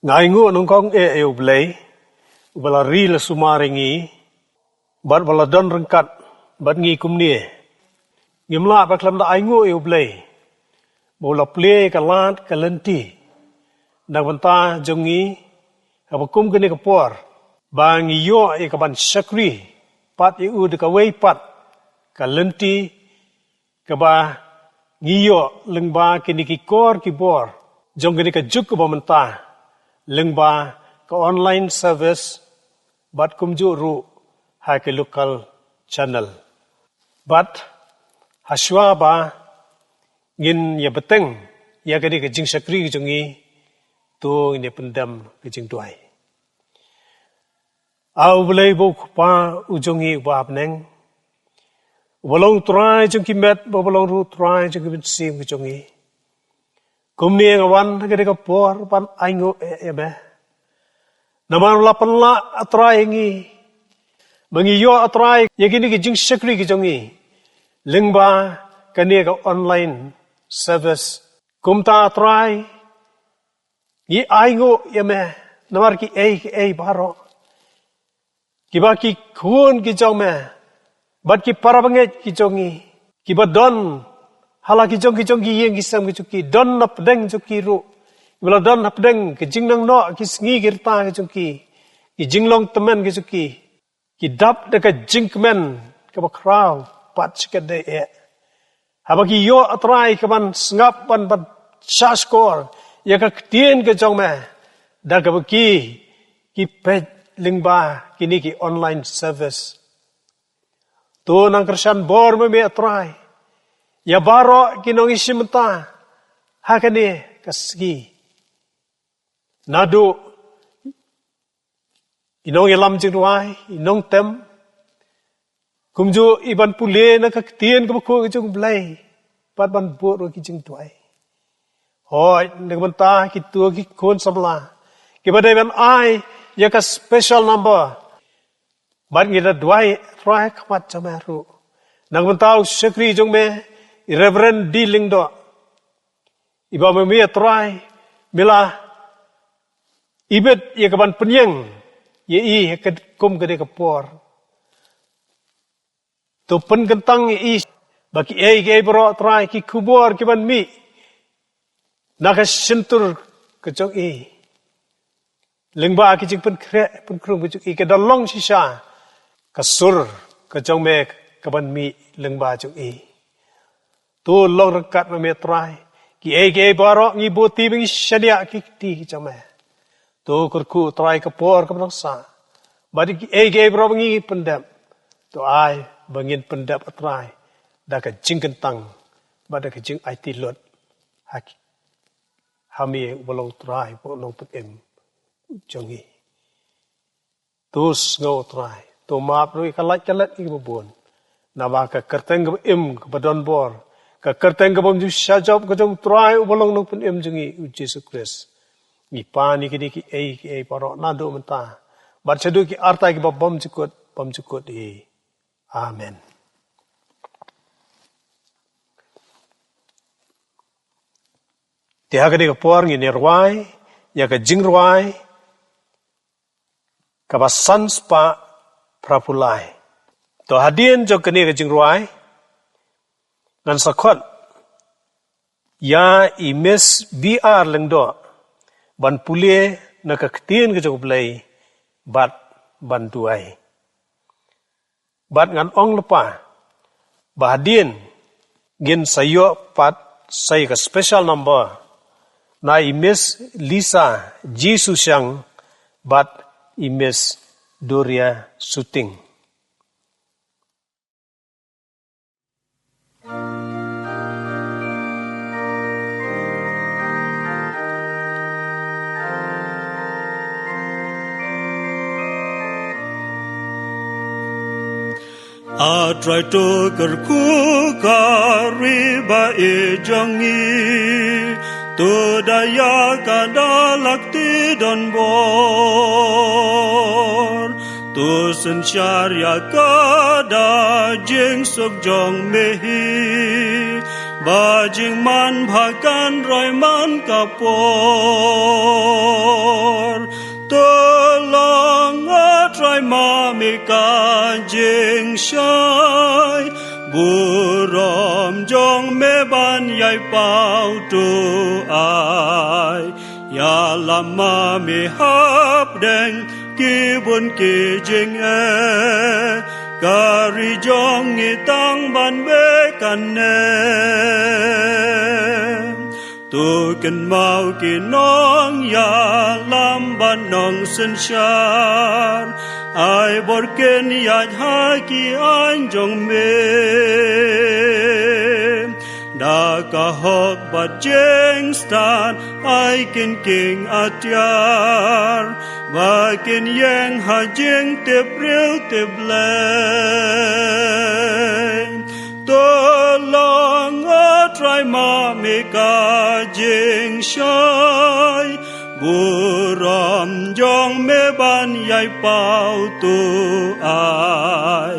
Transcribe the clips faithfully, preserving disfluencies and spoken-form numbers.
Nga ainguh nyngkong eh ïa U Blei, uba la ri la sumar ïa ngi, bad uba la don ryngkat bad ngi kumne. Ngim lah ba khlem da ainguh ïa U Blei ba u la plie ïa ka lad ka lynti na ka bynta jong ngi, haba kum kane ka por ba ngi ïoh ïa ka ban shakri pat ïa u da kawei pat ka lynti kaba ngi ïoh lyngba kine ki kor ki bor jong kane ka juk kaba mynta, lyngba ka online service bad kumjuh ruh ha ki local channel. Bad hashwa ba ngin ïa bteng ïa kane ka jingshakri ka jong ngi, to ngin ïa pyndem ka jingduwai. A U Blei ba u Kpa u jong ngi uba ha bneng, uba long Trai jong ki met, uba long ruh Trai jong ki mynsiem ka jong ngi. Kumne nga wan ha kane ka por ban ainguh ïa me. Namar la pynlah A Trai ïa ngi ba ngi ïoh A Trai ïa kine ki jingshakri ki jong ngi lyngba kane ka online service. Kumta A Trai, ngi ainguh ïa me namar kiei kiei baroh kiba ki khun ki jong me bad ki para bangeit ki jong ngi, kiba don ha la ki jong ki jong ki ïing ki sem ki jong ki, don na pdeng jong ki ruh, kiba la don na pdeng ka jingnang noh ki sngi ki rta ki jong ki, ki jinglong tymmen ki jong ki, ki dap da ka jingkmen kaba khraw pat shikatdei eh. Haba ki ïoh A Trai ka ban sngap ban ban shahshkor ïa ka ktien ka jong me, da kaba ki ki peit lyngba kine ki online service. To nang kyrshan bor ma me A Trai ïa baroh ki nongïashim bynta ha kane ka sngi. Naduh i nongïalam jingrwai, i nongtem, kumjuh i ban pule na ka ktien kaba khuid ka jong U Blei, bad ban bud ruh ki jingduwai. Hooid, na ka bynta kito ki khun samla kiba dei ban ai ïa ka special number, bad ngi da duwai Trai khmat jong me ruh na ka bynta u shakri jong me, i Reverend D Lyngdoh, iba ma me A Trai me la ibit ïa ka ban pynïeng ïa i ha ka kum kane ka por. To pynkyntang ïa i ba kiei kiei baroh A Trai, ki khubor ki ban mih na ka shyntur ka jong i, lyngba ki jingpynkhreh pynkhrung ka jong i, ka da long shisha ka sur ka jong me ka ban mih lyngba jong i. To long ryngkat ma me A Trai. Kiei kiei baroh ngi buh ti ba ngi shaniah ki kti ki jong me. To kyrkhu A Trai ka por kaba nang sah. Bad kiei kiei baroh ba ngi pyndep, to ai ba ngin pyndep A Trai da ka jingkyntang bad da ka jingaiti lut ha ki, ha me uba long Trai, uba long Nongpynim jong ngi. To sngew A Trai, to map ruh ïa ka lait ka lait ïa kiba bun. Naba ka kyrteng kaba im kaba don bor, ka kyrteng kaba ym ju shah jop ka jong U Trai uba long Nongpynim jong ngi U Jisu Khrist, ngi pan ïa kine kiei kiei baroh naduh mynta bad shaduh ki arta kiba bymjukut bymjukut hi. Amen. Te ha kane ka por ngin ïa rwai ïa ka jingrwai kaba san spah phra phew lai. To hadien jong kane ka jingrwai ngan sa khot ïa i Miss B R Lyngdoh ban pule na ka ktien ka jong U Blei bad ban duwai. Bad ngan ong lypa ba hadien ngin sa ïoh pat sa ïa ka special number na i Miss Lisa G Susiang bad i Miss Doria Suting. A Trai, to kyrkhu ka ri ba ïeit jong ngi, to da ïa ka da lak ti don bor, to synshar ïa ka da jingsuk jong me hi. Ba jingman bha kan roi man ka por. To long, O Trai, ma me ka jingshai. Burom jong me ban ïai paw tu ai. Ïalam ma me hapdeng ki bun ki jingeh. Ka ri jong ngi tang ban beh kane. To kynmaw ki nongïalam bad nongsynshar. Ai bor kin ïaid ha ki aiñ jong me. Da ka hok bad jingstad ai kin king atiar. Ba kin ïeng ha jingtip briew tip Blei. To long, O Trai, ma me ka jingshai. Burom jong me ban ïai paw tu ai.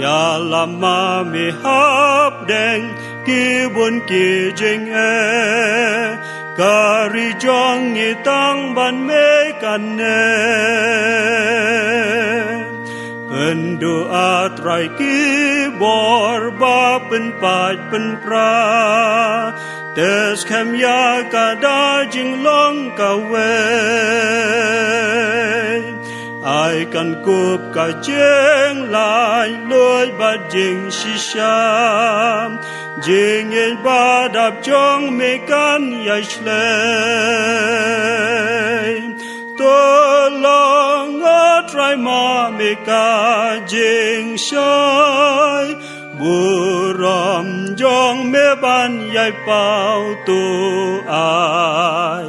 Ïalam ma me hapdeng ki bun ki jingeh. Ka ri jong ngi tang ban beh kane. Pynduh, A Trai, ki bor ba pynpait pynpra. Te skhem ïa ka da jinglong kawei. Ai kan kup ka jinglaitluid bad jingshisha. Jingïeit ba dap jong me kan ïai shlei. To long, O Trai, ma me ka jingshai. Burom jong me ban ïai paw tu ai.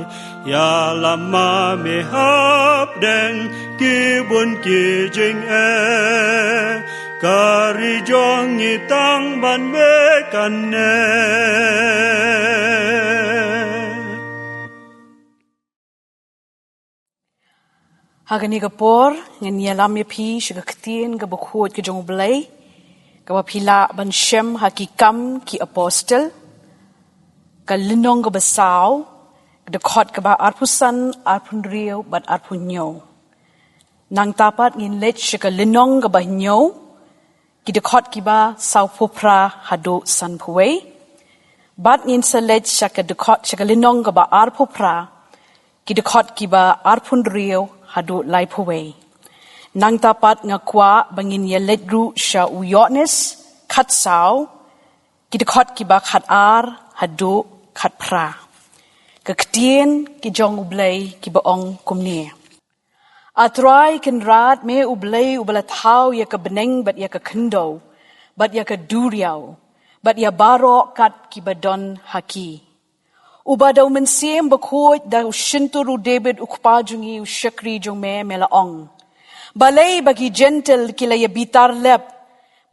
Ïalam ma me hapdeng ki bun ki jingeh. Ka ri jong ngi tang ban beh kane. Ha kane ka por, ngan ïalam ïa phi sha ka ktien kaba khuid ka jong U Blei, kaba phi lah ban shem ha Ki Kam ki Apostol, ka lynnong kaba saw, ka dkhot kaba arphew san, arphew hynriew bad arphew hynñiew. Nangta pat ngin leit sha ka lynnong kaba hynñiew, ki dkhot kiba sawphew phra haduh sanphew wei. Bad ngin sa leit sha ka dkhot, sha ka lynnong kaba arphew phra, ki dkhot kiba arphew hynriew haduh laiphew wei. Nangta pat nga kwah ba ngin ïa leit ruh sha u Ïoannis khatsaw, ki dkhot kiba khatar haduh khatphra. Ka ktien ki jong U Blei kiba ong kumne. A Trai Kynrad, me U Blei uba la thaw ïa ka bneng bad ïa ka khyndew, bad ïa ka duriaw, bad ïa baroh kat kiba don ha ki. Uba da U Mynsiem Bakhuid, da u shyntur u David u kpa jong ngi, u shakri jong me, me la ong. Balei ba ki Jentil ki la ïa bitar lep,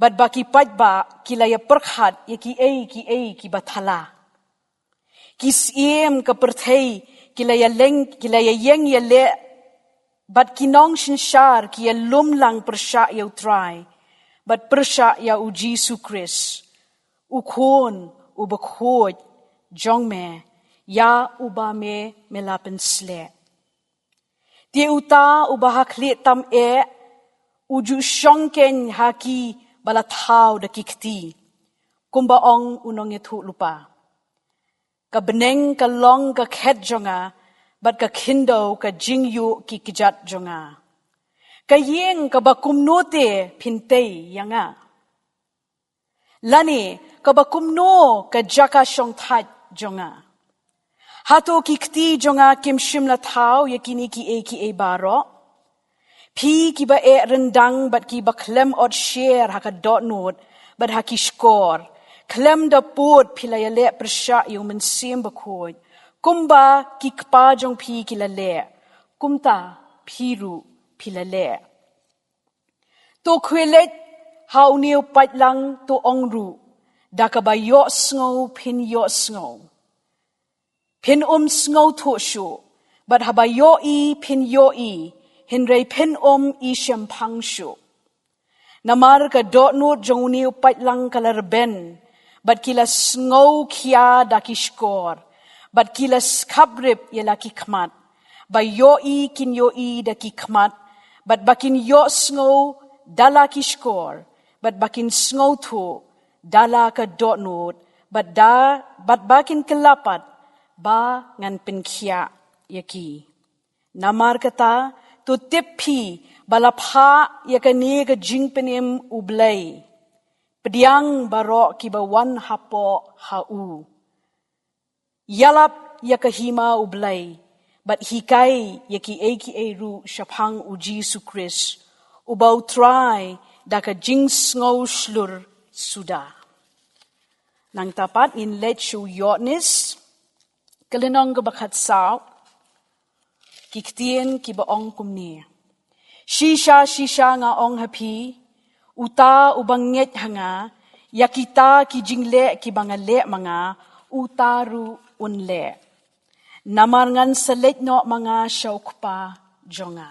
bad ba ki paidbah ki la ïa pyrkhat ïa kiei kiei kiba thala. Ki siem ka pyrthei ki la ïa leng, ki la ïa ïeng ïa leh, bad ki nongsynshar ki ïa lum lang pyrshah ïa U Trai, bad pyrshah ïa U Jisu Khrist, U Khun uba khuid jong me, ïa uba me, me la pynsleh. Te uta uba ha khlieh tam eh, u ju shongkeiñ ha ki ba la thaw da ki kti, kumba ong u nongïathuhlypa. Ka bneng ka long ka khet jong nga, bad ka khyndew ka jingïuh ki kjat jong nga. Ka ïing kaba kumno te phin tei ïa nga? Lane kaba kumno ka jaka shongthait jong nga? Hato ki kti jong nga kim shym la thaw ïa kine kiei kiei baroh? Phi kiba eh ryndang bad kiba khlem ot sher ha ka dohnud bad ha ki shkor, khlem da pud phi la ïaleh pyrshah ïa U Mynsiem Bakhuid, kumba ki kpa jong phi ki la leh, kumta phi ruh phi la leh. To khwlait ha une u paidlang, to ong ruh, da kaba ïohsngew phin ïohsngew, phin ym sngewthuh shuh, bad haba ïohi phin ïohi, hynrei phin ym i shemphang shuh. Namar ka dohnud jong une u paidlang ka la rben, bad ki la sngew khia da ki shkor, bad ki la skhaprip ïa la ki khmat, ba ïohi kin ïohi da ki khmat, bad ba kin ïohsngew da la ki shkor, bad ba kin sngewthuh da la ka dohnud, bad da, bad ba kin kylla pat ba ngan pynkhiah ïa ki. Namar kata, to tip phi ba la phah ïa kane ka jingpynim U Blei: Pdiang baroh kiba wan hapoh ha u. Ïalap ïa ka hima U Blei, bad hikai ïa kiei kiei ruh shaphang U Jisu Khrist, uba U Trai, da ka jingsngew shlur suda. Nangta pat ngin leit sha u Ïoannis, ka lynnong kaba khatsaw, ki ktien kiba ong kumne: Shisha, shisha nga ong ha phi, uta uba ngeit ha nga, ïa kita ki jingleh kiba nga leh ma nga, uta ruh un leh. Namar ngan sa leit noh ma nga sha u Kpa jong nga.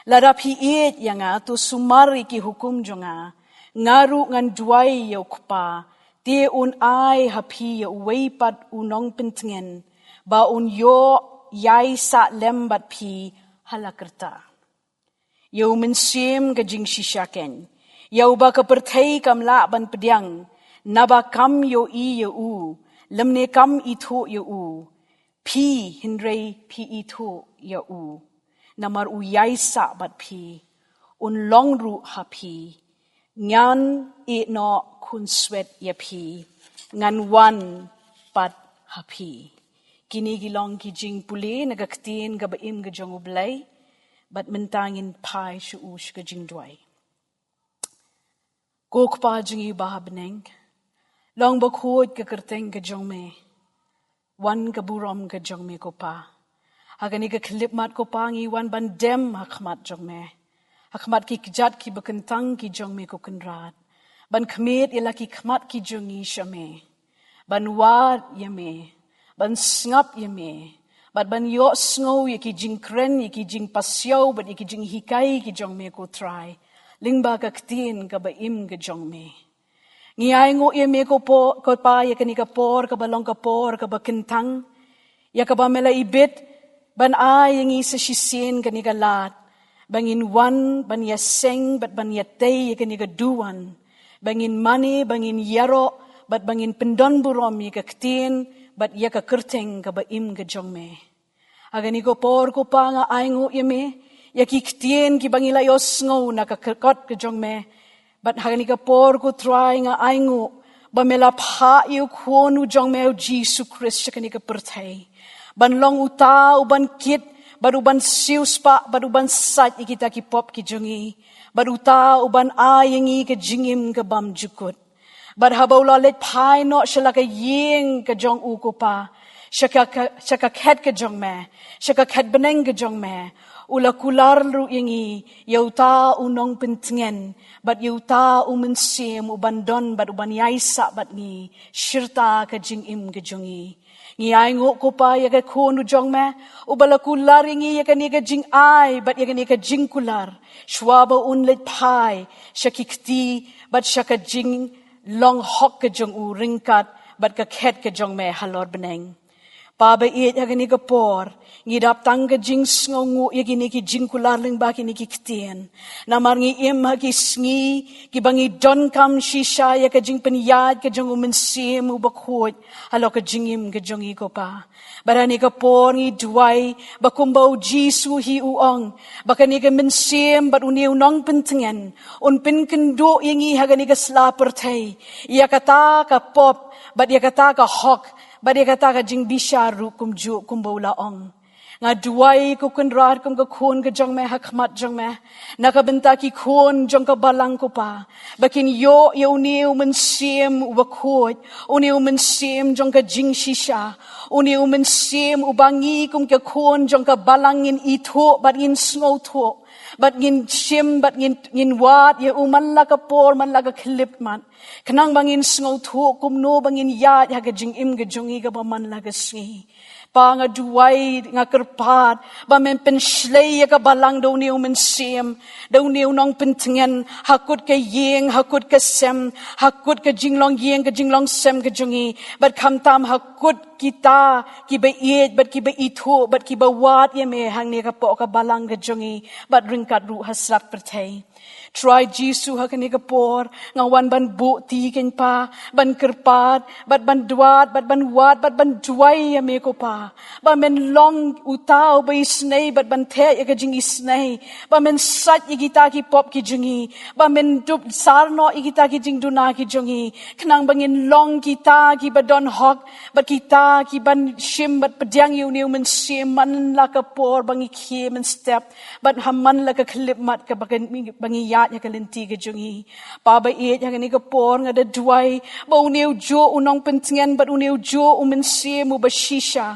Lada phi ïeit ïa nga, to sumar ïa ki hukum jong nga. Nga ruh ngan duwai ïa u Kpa, te un ai ha phi ïa uwei pat u nongpyntngen, ba un ïoh ïaisah lem bad phi ha la karta. Ïa u Mynsiem ka jingshisha keiñ, ïa uba ka pyrthei kam lah ban pdiang, naba kam ïohi ïa u, lymne kam ithuh ïa u. Phi, hynrei phi ithuh ïa u, namar u ïaisah bad phi. Un long ruh ha phi. Ngan ïeh noh khunswet ïa phi. Ngan wan pat ha phi. Kine ki long ki jingpule na ka ktien kaba im ka jong U Blei. Bad mynta ngin phai sha u sha ka jingduwai. Ko Kpa jong ngi ba ha bneng, long bakhuid ka kyrteng ka jong me. Wan ka burom ka jong me, ko Pa. Ha kane ka khyllipmat, ko Pa, ngi wan ban dem ha khmat jong me, ha khmat ki kjat kiba kyntang ki jong me, ko Kynrad, ban khmied ïa la ki khmat ki jong ngi sha me, ban wad ïa me, ban sngap ïa me, bad ban ïohsngew ïa ki jingkren, ïa ki jingpasiaw bad ïa ki jinghikai ki jong me, ko Trai, lyngba ka ktien kaba im ka jong me. Ngi ainguh ïa me, ko Po-, ko Pa, ïa kane ka por kaba long ka por kaba kyntang, ïa kaba me la ibit ban ai ïa ngi sa shisien kane ka lad, ba ngin wan ban ïaseng bad ban ïatei ïa kane ka duwan, ba ngin mane, ba ngin ïaroh, bad ba ngin pyndon burom ïa ka ktien bad ïa ka kyrteng kaba im ka jong me. Ha kane ka por, ko Pa, nga ainguh ïa me ïa ki ktien kiba ngi la ïohsngew na ka kot ka jong me. Bad ha kane ka por, ko Trai, nga ainguh ba me la phah ïa u Khun u jong me, u Jisu Khrist, sha kane ka pyrthei, ban long uta uban kit bad uban siewspah bad uban sait ïa kita ki pop ki jong ngi, bad uta uban ai ïa ngi ka jingim ka bymjukut. Bad haba u la leit phai noh sha la ka ïing ka jong u, ko Pa, sha ka, ka, sha ka khet ka jong me, sha ka khet bneng ka jong me, u la kular ruh ïa ngi ïa uta u nongpyntngen bad ïa uta u Mynsiem uban don bad uban ïaisah bad ngi shirta ka jingim ka jong ngi. Ngi ainguh, ko Pa, ïa ka Khun u jong me, uba la kular ïa ngi ïa kane ka jingai bad ïa kane ka jingkular, shuwa ba un leit phai sha ki kti bad sha ka jinglong hok ka jong u ryngkat bad ka khet ka jong me halor bneng. Pa ba ïeit, ha kane ka por ngi dap tang ka jingsngewnguh ïa kine ki jingkular lyngba kine ki ktien. Namar ngi im ha ki sngi kiba ngi donkam shisha ïa ka jingpynïaid ka jong u Mynsiem u Bakhuid halor ka jingim ka jong ngi, ko Pa. Bad ha kane ka por ngi duwai ba kumba u Jisu hi u ong, ba kane ka Mynsiem bad une u nongpyntngen un pynkynduh ïa ngi ha kane ka sla pyrthei ïa kata ka pop bad ïa kata ka hok bad ïa kata ka jingbishar ruh, kumjuh kumba u la ong. Nga duwai, ko Kynrad, kum ka khun ka jong me ha khmat jong me, na ka bynta ki khun jong ka balang, ko Pa, ba kin ïoh ïa une u Mynsiem u Bakhuid, une u Mynsiem jong ka jingshisha, une u Mynsiem uba ngi kum ka khun jong ka balang ngin ithuh bad ngin sngewthuh bad ngin shim bad ngin, ngin wad ïa u man la ka por, man la ka khyllipmat, khnang ba ngin sngewthuh kumno ba ngin ïaid ha ka jingim ka jong ngi kaba man la ka sngi. Pa, nga duwai, nga kyrpad ba men pynshlei ïa ka balang da une u mynsiem, da une u nongpyntngen, ha kut ka ïing, ha kut ka sem, ha kut ka jinglong ïing, ka jinglong sem ka jong ngi, bad khamtam ha kut kita kiba ïeit bad kiba ithuh bad kiba wad ïa me hangne hapoh ka balang ka jong ngi, bad ryngkat ruh ha slap pyrthei. Trai Jisu, ha kane ka por nga wan ban buh ti, Kynrad Pa, ban kyrpad bad ban duwai bad ban wad bad ban duwai ïa me, ko Pa, ba men long uta uba isynei bad ban theh ïa ka jingisynei, ba men sait ïa kita ki pop ki jong ngi, ba men dup sar noh ïa kita ki jingduna ki jong ngi, khnang ba ngin long kita kiba don hok bad kita kiban shim bad pdiang ïa une u mynsiem man la ka por ba ngi khie mynstep bad ha man la ka khyllipmat kaba ngi ïaid ha ka lynti ka jong ngi. Pa ba ïeit, ha kane ka por nga da duwai ba une ujuh u nongpyntngen bad une ujuh u mynsiem uba shisha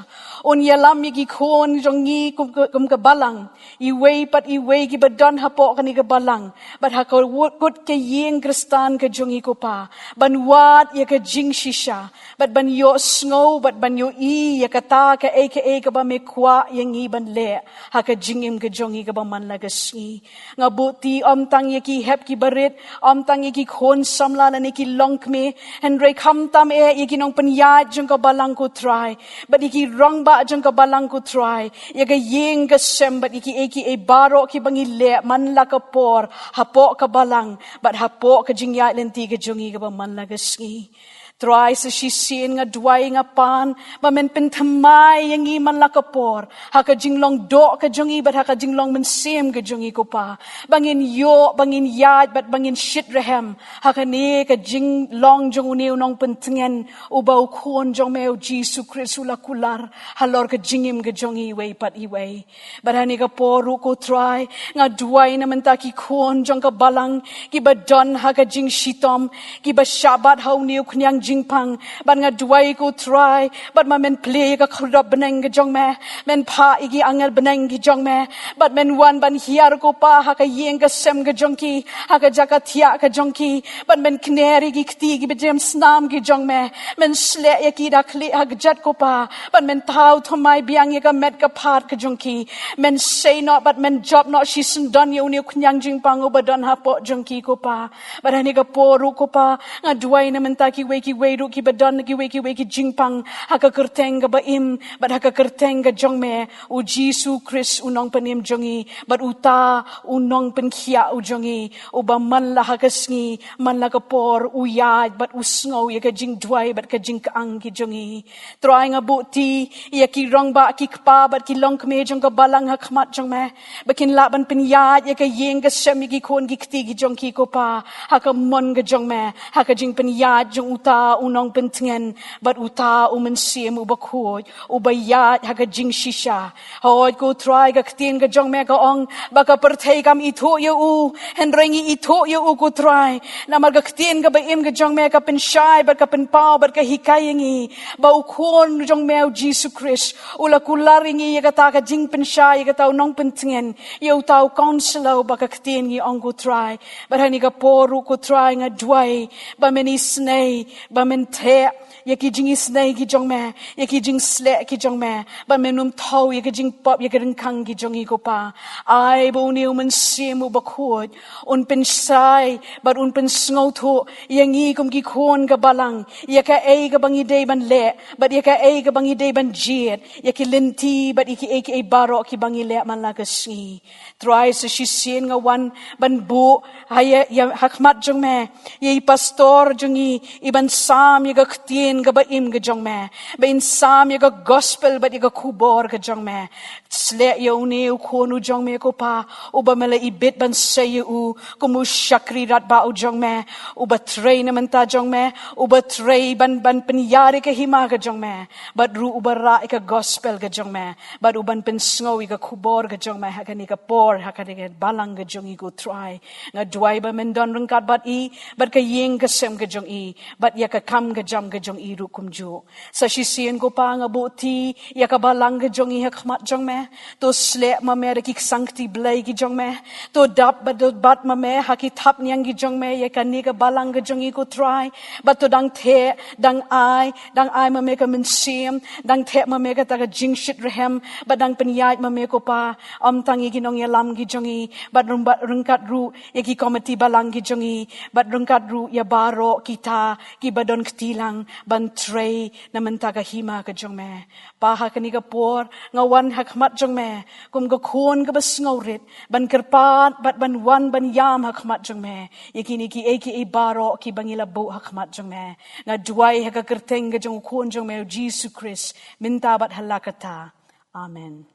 un ïalam ïa ki khun jong ngi kum ka, kum ka balang, iwei pat iwei kiba don hapoh kane ka balang bad ha ka kut ka ïing Khristan ka jong ngi, ko Pa, ban wad ïa ka jingshisha bad ban ïohsngew bad ban ïohi ïa kata kaei kaei kaba me kwah ïa ngi ban leh ha ka jingim ka jong ngi kaba man la ka sngi. Nga buh ti ym tang ïa ki hep kiba rit, ym tang ïa ki khun samla lane ki longkmie, hynrei khamtam eh ïa ki nongpynïaid jong ka balang, ko Trai, bad ïa ki rangbah jong ka balang, ko Trai, ïa ka ïing ka sem bad ïa kiei kiei baroh kiba ngi leh man la ka por hapoh ka balang bad hapoh ka jingïaid lynti ka jong ngi kaba man la ka sngi. Trai, sa shisien nga duwai, nga pan ba men pynthymmai ïa ngi man la ka por ha ka jinglong doh ka jong ngi bad ha ka jinglong mynsiem ka jong ngi, ko Pa, ba ngin ïoh, ba ngin ïaid bad ba ngin shit rhem ha kane ka jinglong jong une u nongpyntngen uba u Khun jong me u Jisu Khrist u la kular halor ka jingim ka jong ngi iwei pat iwei. Bad ha kane ka por ruh, ko Trai, nga duwai na bynta ki khun jong ka balang kiba don ha ka jingshitom, kiba shah bat ha une u khñiang jingpang. Bad nga duwai, ko Trai, bad ba men plie ïa ka khyrdop bneng ka jong me, men phah ïa ki angel bneng ki jong me, bad men wan ban hiar, ko Pa, ha ka ïing ka sem ka jong ki, ha ka jaka thiah ka jong ki, bad men kner ïa ki kti kiba jem snam ki jong me, men sleh ïa ki da khlieh ha kjat, ko Pa, bad men thaw thymmai biang ïa ka met ka phad ka jong ki, men sei noh bad men jop noh shisyndon ïa une u khñiang jingpang uba don hapoh jong ki, ko Pa. Bad ha kane ka por ruh, ko Pa, nga duwai na bynta kiwei kiwei ruh kiba don kiwei kiwei ki jingpang ha ka kyrteng kaba im bad ha ka kyrteng ka jong me u Jisu Khrist u Nongpynim jong ngi, bad uta u Nongpynkhiah u jong ngi, uba man la ha ka sngi man la ka por u ïaid bad u sngew ïa ka jingduwai bad ka jingkyang ki jong ngi. Trai, nga buh ti ïa ki rangbah, ki kpa bad ki longkmie jong ka balang ha khmat jong me, ba kin lah ban pynïaid ïa ka ïing ka sem, ïa ki khun ki kti ki jong ki, ko Pa, ha ka mon ka jong me, ha ka jingpynïaid jong uta u Nongpyntngen bad uta u Mynsiem uba khuid, uba ïaid ha ka jingshisha. Hooid, ko Trai, ka ktien ka jong me ka ong ba ka pyrthei kam ithuh ïa u, hynrei ngi ithuh ïa u, ko Trai, namar ka ktien kaba im ka jong me ka pynshai bad ka pynpaw bad ka hikai ïa ngi ba u Khun jong me u Jisu Khrist u la kular ïa ngi ïa kata ka jingpynshai, ïa kata u Nongpyntngen, ïa uta u Counselor uba ka ktien ngi ong, ko Trai. Bad ha kane ka por ruh, ko Trai, nga duwai ba men isynei, ba men theh ïa ki jingisynei ki jong me, ïa ki jingsleh ki jong me, ba men ym thaw ïa ki jingpop, ïa ki ryngkang ki jong ngi, ko Pa. Ai ba une u Mynsiem uba khuid un pynshai bad un pynsngewthuh ïa ngi kum ki khun ka balang ïa kaei kaba ngi dei ban leh bad ïa kaei kaba ngi dei ban jied ïa ki lynti bad ïa kiei kiei baroh kiba ngi leh man la ka sngi. Trai, sa shisien nga wan ban buh ha ïa, ïa ha khmat jong me ïa i pastor jong ngi, i ban sam ïa ka ktien kaba im ka jong me, ba in sam ïa ka gospel bad ïa ka khubor ka jong me. Sleh ïa une u khun u jong me, ko Pa, uba me la ibit ban sei ïa u kum u shakri radbah u jong me, uba trei na bynta jong me, uba trei ban, ban pynïar ïa ka hima ka jong me, bad ruh uba rah ïa ka gospel ka jong me, bad uban pynsngew ïa ka khubor ka jong me ha kane ka por, ha kane ka balang ka jong i, ko Trai. Nga duwai ba men don ryngkat bad i, bad ka ïing ka sem ka jong i, bad ïa ka kam ka jam ka jong i ruh kumjuh. Sa shisien ko Pa nga buh ti ïa ka balang ka jong i ha khmat jong me. To sleh ma me da ki ksangkti Blei ki jong me. To dap bad to bat ma me ha ki thapniang ki jong me ïa kane ka balang ka jong i ko Trai. Bad to dang theh, dang ai, dang ai ma me ka mynsiem, dang theh ma me kata ka jingshitrhem, bad dang pynïaid ma me ko Pa, ym tang ïa ki nongïalam ki jong i, bad rung-, bad ryngkat ruh ïa ki komiti balang ki jong i, bad ryngkat ruh ïa baroh kita kiba don kti lang ban trei na bynta ka hima ka jong me. Pa, ha kane ka por nga wan ha khmat jong me kum ka khun kaba sngewrit ban kyrpad bad ban wan ban ïam ha khmat jong me ïa kine kiei kiei baroh kiba ngi la buh ha khmat jong me. Nga duwai ha ka kyrteng ka jong u Khun jong me u Jisu Khrist mynta bad ha la katta. Amen.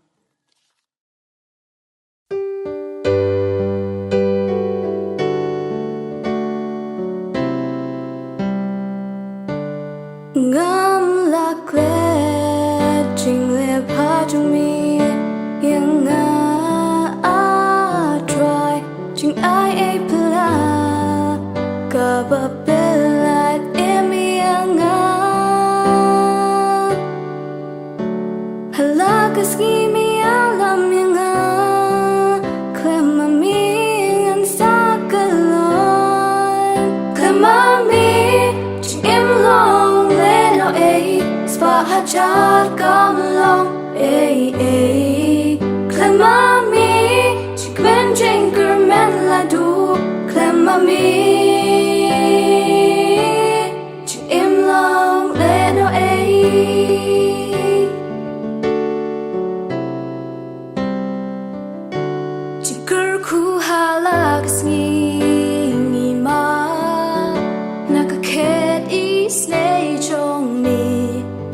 Ngam lah klet jingleh bha jong me ïa nga, ah Trai, jingai ei pla kaba pynlait im ïa nga. Ha la ka sngi me ïalam ïa nga, khlem ma me ngan sa kyllon. Khlem ma me jingim long lehnohei, spah hajar kam long eiei. Khlem ma me jingkmen jingkyrmen la duh, khlem ma me jingim long lehnohei. Jingkyrkhu ha la ka sngi ngi mad na ka khet isynei jong me.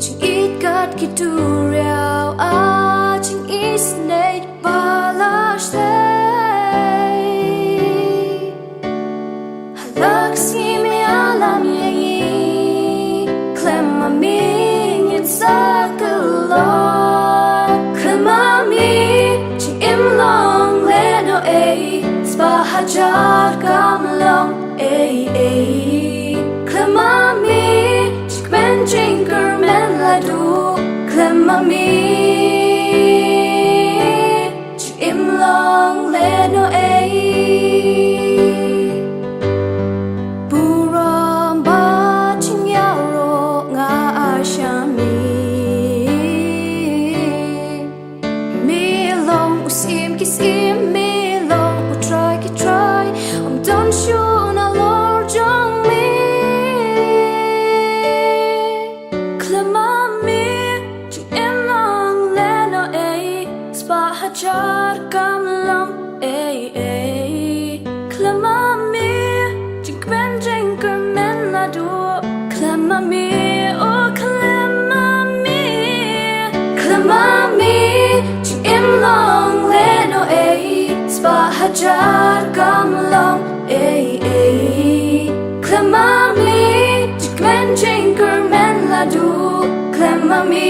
Jingïeit kat ki duriaw, ah jingisynei ba la shlei. Ha la ka sngi me ïalam ïa ngi, khlem ma me ngin sa kyllon. Khlem ma me jingim long lehnohei, spah hajar kam long eiei. Khlem ma me jingkmen jingkyrmen la duh, khlem ma me jingim long lehnohei. Burom bad jingïaroh nga ai sha me. Me long u syiem ki syiem, me long u Trai ki trai, ym don shuh nalor jong me. Khlem ma me jingim long lehnohei, spah hajar kam long eiei. Khlem ma me jingkmen jingkyrmen la duh, khlem ma me, oh khlem ma me. Khlem ma me jingim long lehnohei, spah hajar kam long eiei. Khlem ma me jingkmen jingkyrmen la duh, khlem ma me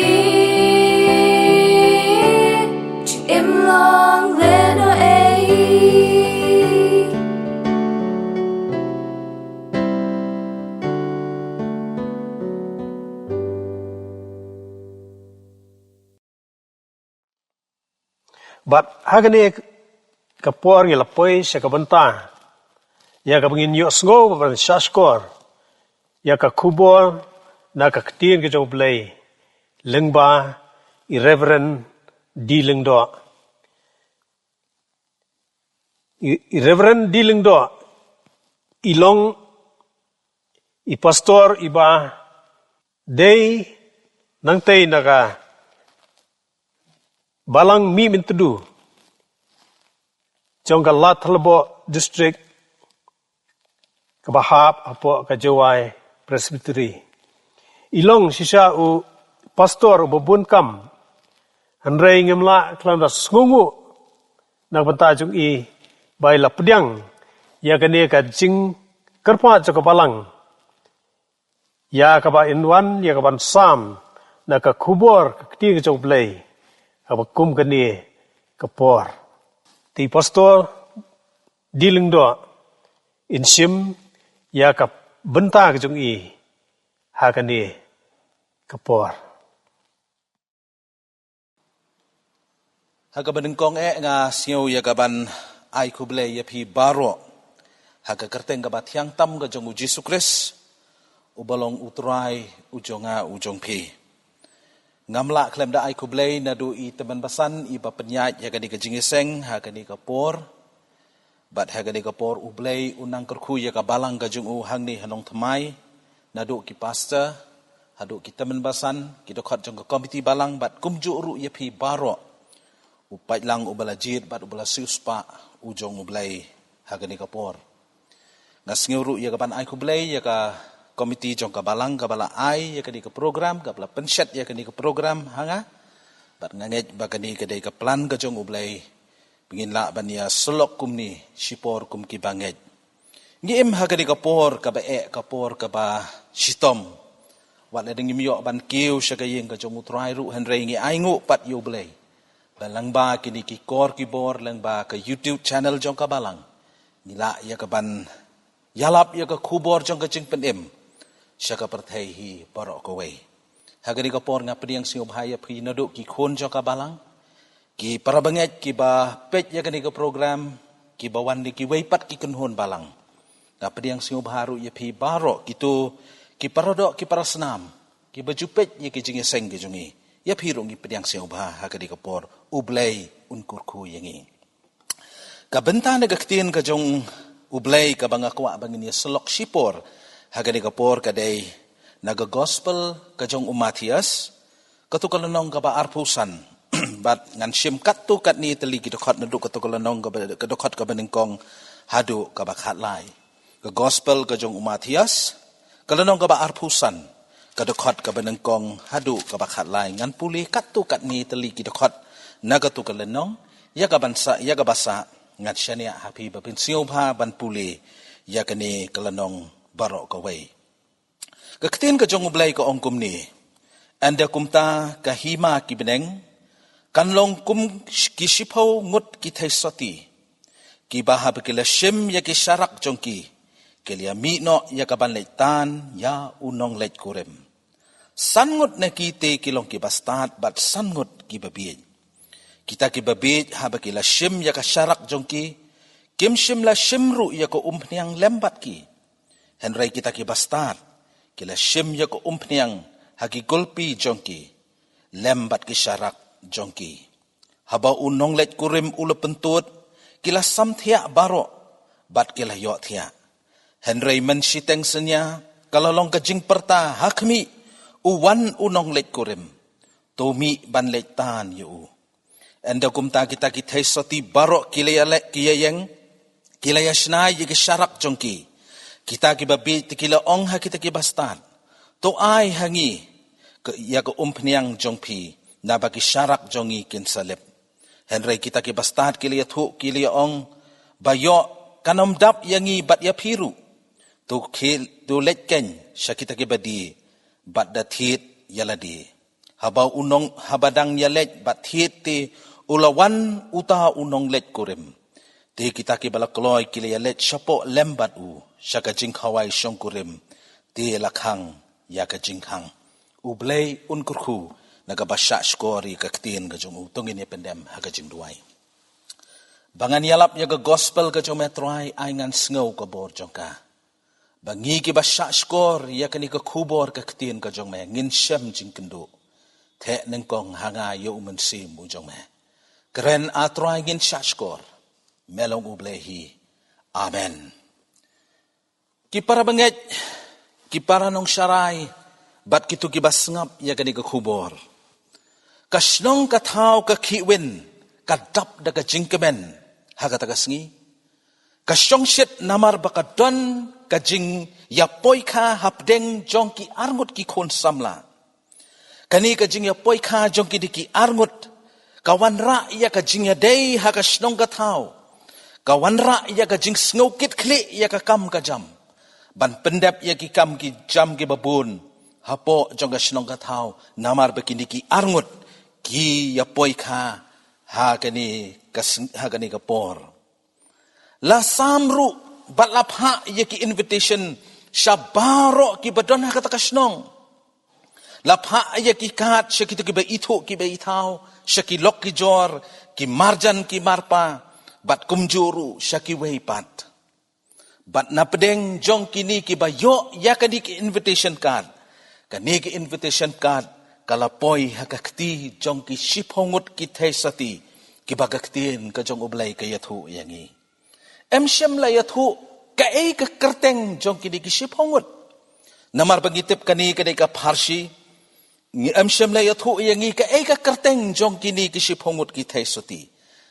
jingim long lehnohei. Bad ha kane ka por ngi la poi sha ka bynta ïa kaba ngin ïohsngew bad ban shahshkor ïa ka khubor na ka ktien ka jong U Blei lyngba i Reverend D. Lyngdoh. I, i Reverend D. Lyngdoh i long i pastor iba dei nangtei na ka Balang Mihmyntdu jong ka Ladthadlaboh District kaba hap hapoh ka Jowai Presbytery. I long shisha u pastor uba bun kam, hynrei ngim lah khlem da sngewnguh na ka bynta jong i ba i la pdiang ïa kane ka jingkyrpad jong ka balang, ïa kaba in wan ïa kaban sam na ka khubor ka ktien ka jong U Blei kaba kum kane ka por. Te i Pastor D. Lyngdoh in shim ïa ka bynta ka jong i ha kane ka por. Ha kaba nyngkong eh nga sngew ïa kaban ai khublei ïa phi baroh ha ka kyrteng kaba thiang tam ka jong u Jisu Khrist, uba long u Trai u jong nga u jong phi. Ngam lah khlem da ai khublei naduh i tymmen basan iba pynïaid ïa kane ka jingïaseng ha kane ka por. Bad ha kane ka por U Blei un nang kyrkhu ïa ka balang ka jong u hangne ha Nongthymmai, naduh ki pastor haduh ki tymmen basan, ki dkhot jong ka komiti balang, bad kumjuh ruh ïa phi baroh u paidlang uba la jied bad uba la siewspah u jong U Blei ha kane ka por. Nga sngew ruh ïa kaban ai khublei ïa ka komiti jong ka balang kaba la ai ïa kane ka program, kaba la pynshet ïa kane ka program ha nga. Bad nga ngeit ba kane ka dei ka plan ka jong U Blei, ba ngin lah ban ïa syllok kumne shipor kum kiba ngeit. Ngi im ha kane ka por kaba eh, ka por kaba shitom. Wat la dang ngim ïoh ban kiew sha ka ïing ka jong U Trai ruh, hynrei ngi ainguh pat ïa U Blei ba lyngba kine ki kor ki bor, lyngba ka YouTube channel jong ka balang, ngi lah ïa kaban ïalap ïa ka khubor jong ka jingpynim sha ka pyrthei hi baroh kawei. Ha kane ka por nga pdiang sngewbha ïa phi naduh ki khun jong ka balang, ki para bangeit kiba peit ïa kane ka program, kiba wan na kiwei pat ki kynhun balang. Nga pdiang sngewbha ruh ïa phi baroh kito ki para doh ki para snam kiba ju peit ïa ki jingïaseng ki jong ngi. Ïa phi ruh ngi pdiang sngewbha ha kane ka por. U Blei un kyrkhu ïa ngi. Ka bynta na ka ktien ka jong U Blei kaba nga kwah ba ngin ïa syllok shipor ha kane ka por ka dei na ka gospel ka jong u Mathaios, kato ka lynnong kaba arphew san. Bad ngan shim katto katne tylli ki dkhot naduh kato ka lynnong kaba, ka dkhot kaba nyngkong haduh kaba khatlai. Ka gospel ka jong u Mathaios, ka lynnong kaba arphew san, ka dkhot kaba nyngkong haduh kaba khatlai. Ngan pule katto katne tylli ki dkhot na kato ka lynnong, ïa kaban sah, ïa kaba sah ngan shaniah ha phi ba phin sngewbha ban pule ïa kane ka lynnong baroh kawei. Ka ktien ka jong U Blei ka ong kumne: Ynda kumta ka hima ki bneng kan long kum ki shiphew ngut ki theisotti, kiba haba ki la shim ïa ki sharak jong ki, ki la ïa mih noh ïa kaban leit tan ïa u nongleit kurim. San ngut na ki te ki long kiba stad bad san ngut kiba bieit. Kita kiba bieit haba ki la shim ïa ka sharak jong ki, kim shym la shim ruh ïa ka umphniang lem bad ki. Hynrei kita kiba stad ki la shim ïa ka umphniang ha ki gulpi jong ki lem bad ki sharak jong ki. Haba u nongleit kurim u la pyntud, ki la samthiah baroh bad ki la ïohthiah. Hynrei mynshiteng synñia ka la long ka jingpyrta ha khmih, u wan u nongleit kurim, to mih ban leit tan ïa u. Ynda kumta kita ki theisotti baroh ki la ïa leh, ki ïa ïeng, ki la ïa shna ïa ki sharak jong ki. Kita kiba bieit te ki la ong ha kita kiba stad: To ai ha ngi ka, ïa ka umphniang jong phi, naba ki sharak jong ngi kin sa lip. Hynrei kita kiba stad ki la ïathuh, ki la ïa ong: Ba ïoh, kan ym dap ïa ngi bad ïa phi ruh. To khie, to leit keiñ sha kita kiba die bad da thied ïa lade. Haba u nong, haba dang ïa leit bad thied te, u la wan uta u nongleit kurim. Te kita kiba la kloi ki la ïa leit shapoh lem bad u sha ka jingkhawai shongkurim, te la khang ïa ka jingkhang. U Blei un kyrkhu na kaba shah shkor ïa ka ktien ka jong u. To ngin ïa pyndem ha ka jingduwai. Ba ngan ïalap ïa ka gospel ka jong me Trai, ai ngan sngew ka bor jong ka. Ba ngi kiba shah shkor ïa kane ka khubor ka ktien ka jong me ngin shem jingkynduh. Theh nyngkong ha nga ïa u Mynsiem u jong me. Kren A Trai, ngin shah shkor. Me long U Blei hi. Amen. Ki para bangeit, ki para nongsharai, bad kito kiba sngap ïa kane ka khubor. Ka shnong ka thaw ka Khiwin ka dap da ka jingkmen ha kata ka sngi. Ka shongshit namar ba ka don ka jingïapoikha hapdeng jong ki arngut ki khun samla. Kane ka jingïapoikha jong kine ki arngut ka wanrah ïa ka jingïadei ha ka shnong ka thaw. Ka wanrah ïa ka jingsngewkitkhlieh ïa ka kam ka jam, ban pyndep ïa ki kam ki jam kiba bun hapoh jong ka shnong ka thaw, namar ba kine ki arngut ki ïapoikha ha kane ka sn-, ha kane ka por. La sam ruh bad la phah ïa ki invitation sha baroh kiba don ha kata ka shnong. La phah ïa ki kat sha kito kiba ithuh kiba ithaw, sha ki lok ki jor, ki marjan ki marpa, bad kumjuh ruh sha kiwei pat. Bad na pdeng jong kine kiba ïoh ïa kane ka invitation card, kane ka invitation card ka la poi ha ka kti jong ki shiphew ngut ki theisotti, kiba ka ktien ka jong U Blei ka ïathuh ïa ngi. Em shym la ïathuh kaei ka kyrteng jong kine ki shiphew ngut. Namar ba ngi tip kane ka dei ka pharshi, ngi, em shym la ïathuh ïa ngi kaei ka kyrteng jong kine ki shiphew ngut ki theisotti.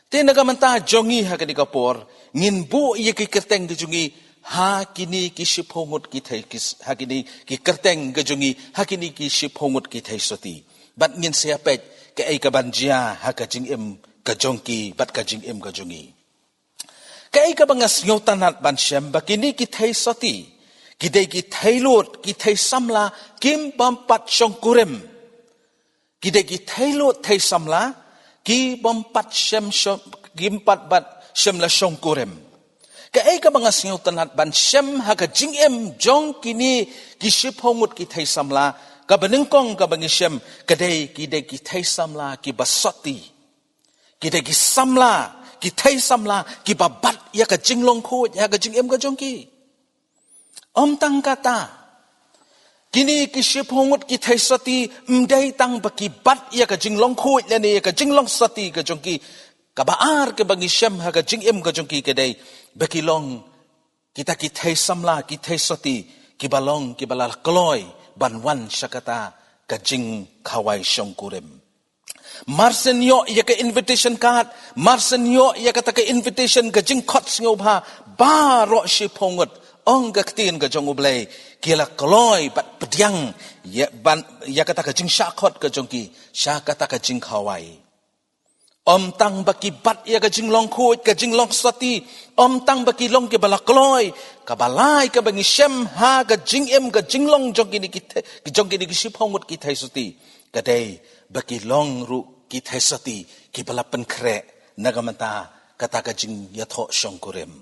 Te na ka bynta jong ngi ha kane ka por, ngin buh ïa ki kyrteng ka jong ngi ha kine ki shiphew ngut ki thei, ki s-, ha kine ki kyrteng ka jong ngi ha kine ki shiphew ngut ki theisotti. Bad ngin sa ïa peit kaei kaban jia ha ka jingim ka jong ki bad ka jingim ka jong ngi. Kaei kaba nga sngewtynnat ban shem, ba kine ki theisotti ki dei ki theilut, ki thei samla, kim bym pat shongkurim. Ki dei ki theilut thei samla, ki bym pat shem shong-, kim pat bat shem la shongkurim. Kaei kaba nga sngewtynnat ban shem ha ka jingim jong kine ki shiphew ngut ki thei samla, kaba nyngkong kaba ngi shem, ka dei ki dei ki thei samla kiba sotti. Ki dei ki samla, ki thei samla kiba bat ïa ka jinglong khuid ha ka jingim ka jong ki. Ym tang kata, kine ki shiphew ngut ki theisotti ym dei tang ba ki bat ïa ka jinglong khuid lane ïa ka jinglong sotti ka jong ki. Kaba ar kaba ngi shem ha ka jingim ka jong ki ka dei ba ki long kita ki thei samla, ki theisotti kiba long kiba la kloi ban wan sha kata ka jingkhawai shongkurim. Mar shen ïoh ïa ka invitation card, mar shen ïoh ïa kata ka invitation, ka jingkhot sngewbha, baroh shiphew ngut, ong ka ktien ka jong U Blei, ki la kloi bad pdiang ïa ban, ïa kata ka jingshah khot ka jong ki sha kata ka jingkhawai. Ym tang ba ki bat ïa ka jinglong khuid, ka jinglong sotti, ym tang ba ki long kiba la kloi. Kaba lai kaba ngi shem ha ka jingim ka jinglong jong kine ki the-, jong kine ki shiphew ngut ki theisotti, ka dei ba ki long ruh ki theisotti kiba la pynkhreh na ka bynta kata ka jingïathoh shongkurim.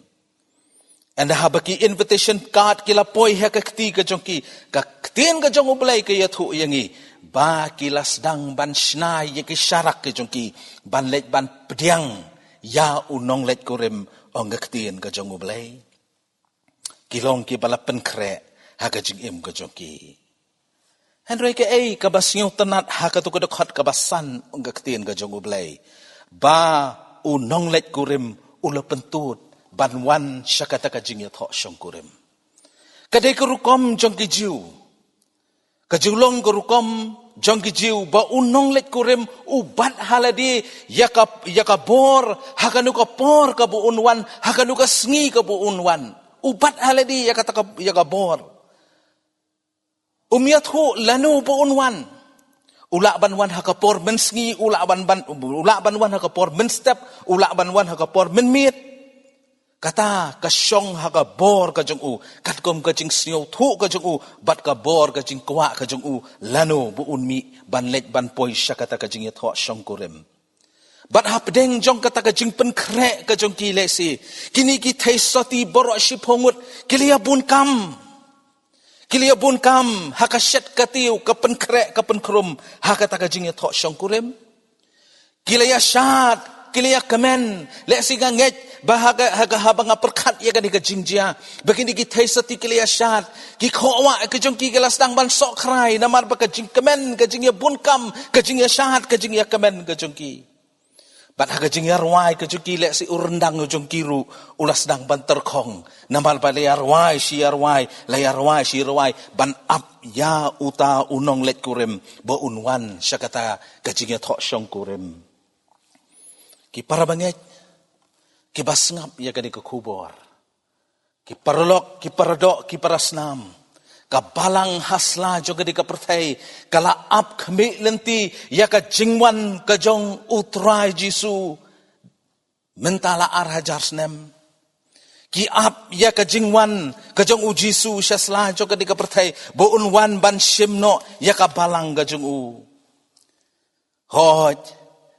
Ynda haba ki invitation card ki la poi ha ka kti ka jong ki, ka ktien ka jong U Blei ka ïathuh ïa ngi ba ki la sdang ban shna ïa ki sharak ka jong ki ban leit ban pdiang ïa u nongleit kurim, ong ka ktien ka jong U Blei. Ki long kiba la pynkhreh ha ka jingim ka jong ki. Hynrei kaei kaba sngewtynnat ha kato ka dkhot kaba san, ong ka ktien ka jong U Blei, ba u nongleit kurim u la pyntud ban wan sha kata ka jingïathoh shongkurim. Ka dei ka rukom jong ki Jiw. Ka jinglong ka rukom jong ki Jiw ba u nongleit kurim u bat ha lade ïa ka, ïa ka bor ha kano ka por kaba un wan, ha kano ka sngi kaba un wan. U bat ha lade ïa kata ka, ïa ka bor. Um ïathuh lano ba un wan. U lah ban wan ha ka por mynsngi, u lah ban, ban, u lah ban wan ha ka por mynstep, u lah ban wan ha ka por mynmiet. Kata ka shong ha ka bor ka jong u, katkum ka jingsngewthuh ka jong u, bad ka bor ka jingkwah ka jong u, lano ba un mih ban leit ban poi sha kata ka jingïathoh shongkurim. Bad hapdeng jong kata ka jingpynkhreh ka jong ki, lehse kine ki theisotti baroh shiphew ngut ki la ïa bun kam. Ki la ïa bun kam ha ka shet ka tiew, ka pynkhreh ka pynkhrum ha kata ka jingïathoh shongkurim. Ki la ïa shad, ki la ïa kmen. Lehse nga ngeit ba ha ka, ha ka, haba nga pyrkhat ïa kane ka jingjia, ba kine ki theisotti ki la ïa shad. Ki khohwah ka jong ki ki la sdang ban sohkhrai namar ba ka jingkmen, ka jingïa bun kam, ka jingïa shad, ka jingïa kmen ka jong ki. Bad ha ka jingïarwai ka jong ki, lehse u ryndang u jong ki ruh u la sdang ban tyrkhong namar ba la ïarwai shi ïarwai, la ïarwai shi ïarwai ban ap ïa uta u nongleit kurim ba un wan sha kata ka jingïathoh shongkurim. Ki para bangeit, kiba sngap ïa kane ka khubor, ki paralok, ki paradoh, ki parasnam, ka balang ha sla jong kane ka pyrthei ka la ap khmih lynti ïa ka jingwan ka jong U Trai Jisu mynta la ar hajar snem. Ki ap ïa ka jingwan ka jong U Jisu sha sla jong kane ka pyrthei ba un wan ban shim noh ïa ka balang ka jong u. Hooid,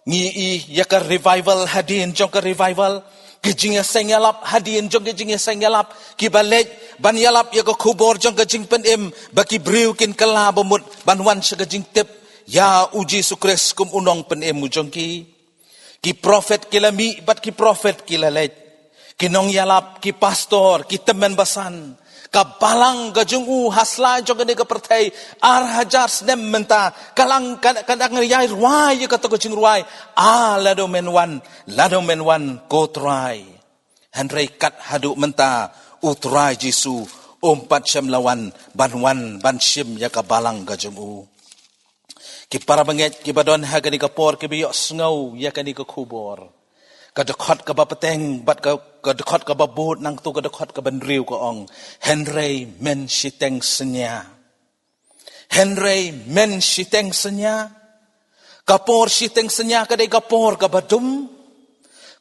ngi i ïa ka revival hadien jong ka revival, Ki jingïaseng ïalap, hadien jong ki jingïaseng ïalap, ki ba leit ban ïalap ïa ka khubor jong ka jingpynim, ba ki briew kin kylla ba mut ban wan sha ka jingtip ïa u Jisu Khrist kum u nongpynim u jong ki. Ki prophet ki la mih bad ki prophet ki la leit. Ki nongïalap, ki pastor, ki tymmen basan. Ka balang ka jong u ha sla jong kane ka pyrthei ar hajar snem mynta, ka lang ka, ka dang ïai rwai ïa kato ka jingrwai. Ah, lada men wan, lada men wan ko Trai. Hynrei kat haduh mynta u Trai Jisu um pat shym la wan ban wan ban shim ïa ka balang ka jong u. Ki para bangeit ki ba don ha kane ka por ki ba ïohsngew ïa kane ka khubor. Ka dkhot ka ba bteng bad ka, ka dkhot ka ba bud nangta ka dkhot ka ba hynriew ka ong: Hynrei men shiteng synñia. Hynrei men shiteng synñia. Ka por shiteng synñia ka dei ka por ka ba dum.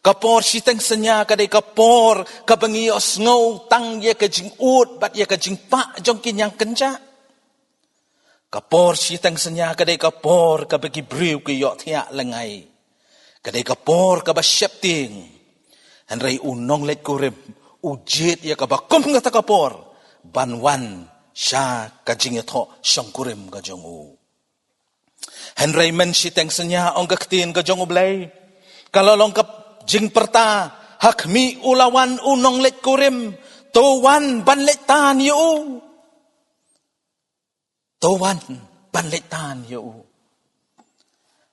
Ka por shiteng synñia ka dei ka por ka ba ngi ïohsngew tang ïa ka jingud bad ïa ka jingpah jong ki ñiangkynjah. Ka por shiteng synñia ka dei ka por ka ba ki briew ki ïohthiah lyngngai. Ka dei ka por ka ba sheptieng. Hynrei u nongleit kurim u jied ïa ka ba kum kata ka por ban wan sha ka jingïathoh shongkurim ka jong u. Hynrei men shiteng synñia, ong ka ktien ka jong U Blei, ka la long ka jingpyrta ha khmih u la wan u nongleit kurim. To wan ban leit tan ïa u. To wan ban leit tan ïa u.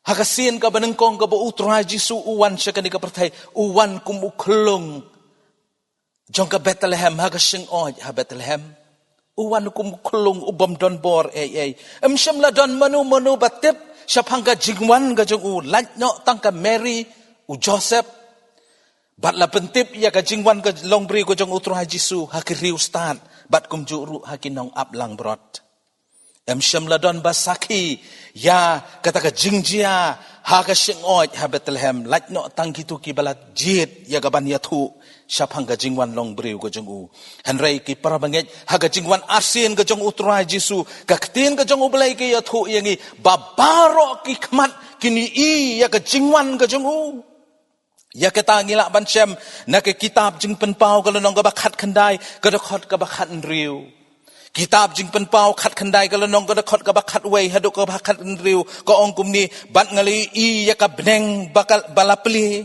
Ha ka sien ka ba nyngkong ka ba u Trai Jisu u wan sha kane ka pyrthei, u wan kum u khyllung jong ka Bethlehem, ha ka shngoit ha Bethlehem. U wan kum u khyllung u bym don bor ei ei. Ym shym la don mano mano ba tip shaphang ka jingwan ka jong u, lait noh tang ka Mary, u Joseph. Bad la pyntip ïa ka jingwan ka longbriew ka jong u Trai Jisu ha ki riewstad bad kumjuh ruh ha ki nongaplangbrot. Ym shym la don ba sakhi ïa kata ka jingjia ha ka shngoit ha Bethlehem, lait noh tang kito ki ba la jied ïa ka ban ïathuh shaphang ka jingwan longbriew ka jong u. Hynrei ki para bangeit, ha ka jingwan arsien ka jong u Trai Jisu, ka ktien ka jong U Blei ka ïathuh ïa ngi ba baroh ki khmat kin ïohi ïa ka jingwan ka jong u. Ïa kata ngi lah ban shem na ka kitab Jingpynpaw ka lynnong ka ba khatkhyndai, ka dkhot ka ba khathynriew. Kitab Jingpynpaw khatkhyndai ka lynnong ka dkhot ka ba khatwei haduh ka ba khathynriew, ka ong kumne: Bad nga la ïohi ïa ka bneng ba ka, ba la plie.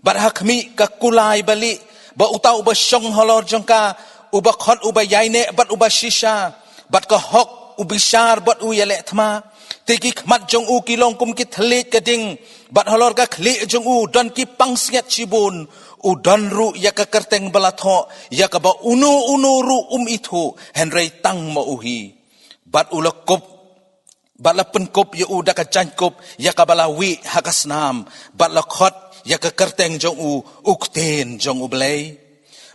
Bad ha khmih ka kulai balieh, bad uta u ba shong halor jong ka, u ba khot u ba ïaineh bad u ba shisha, bad ka hok u bishar bad u ïaleh thma. Te ki khmat jong u ki long kum ki thylliej ka ding, bad halor ka khlieh jong u don ki pangsngiat shibun. U don ruh ïa ka kyrteng ba la thoh, ïa ka ba uno uno ruh um ithuh, hynrei tang ma u hi. Bad u la kup, bad la pynkup ïa u da ka jaiñkup ïa ka ba la wieh ha ka snam, bad la khot ïa ka kyrteng jong u, U Ktien jong U Blei.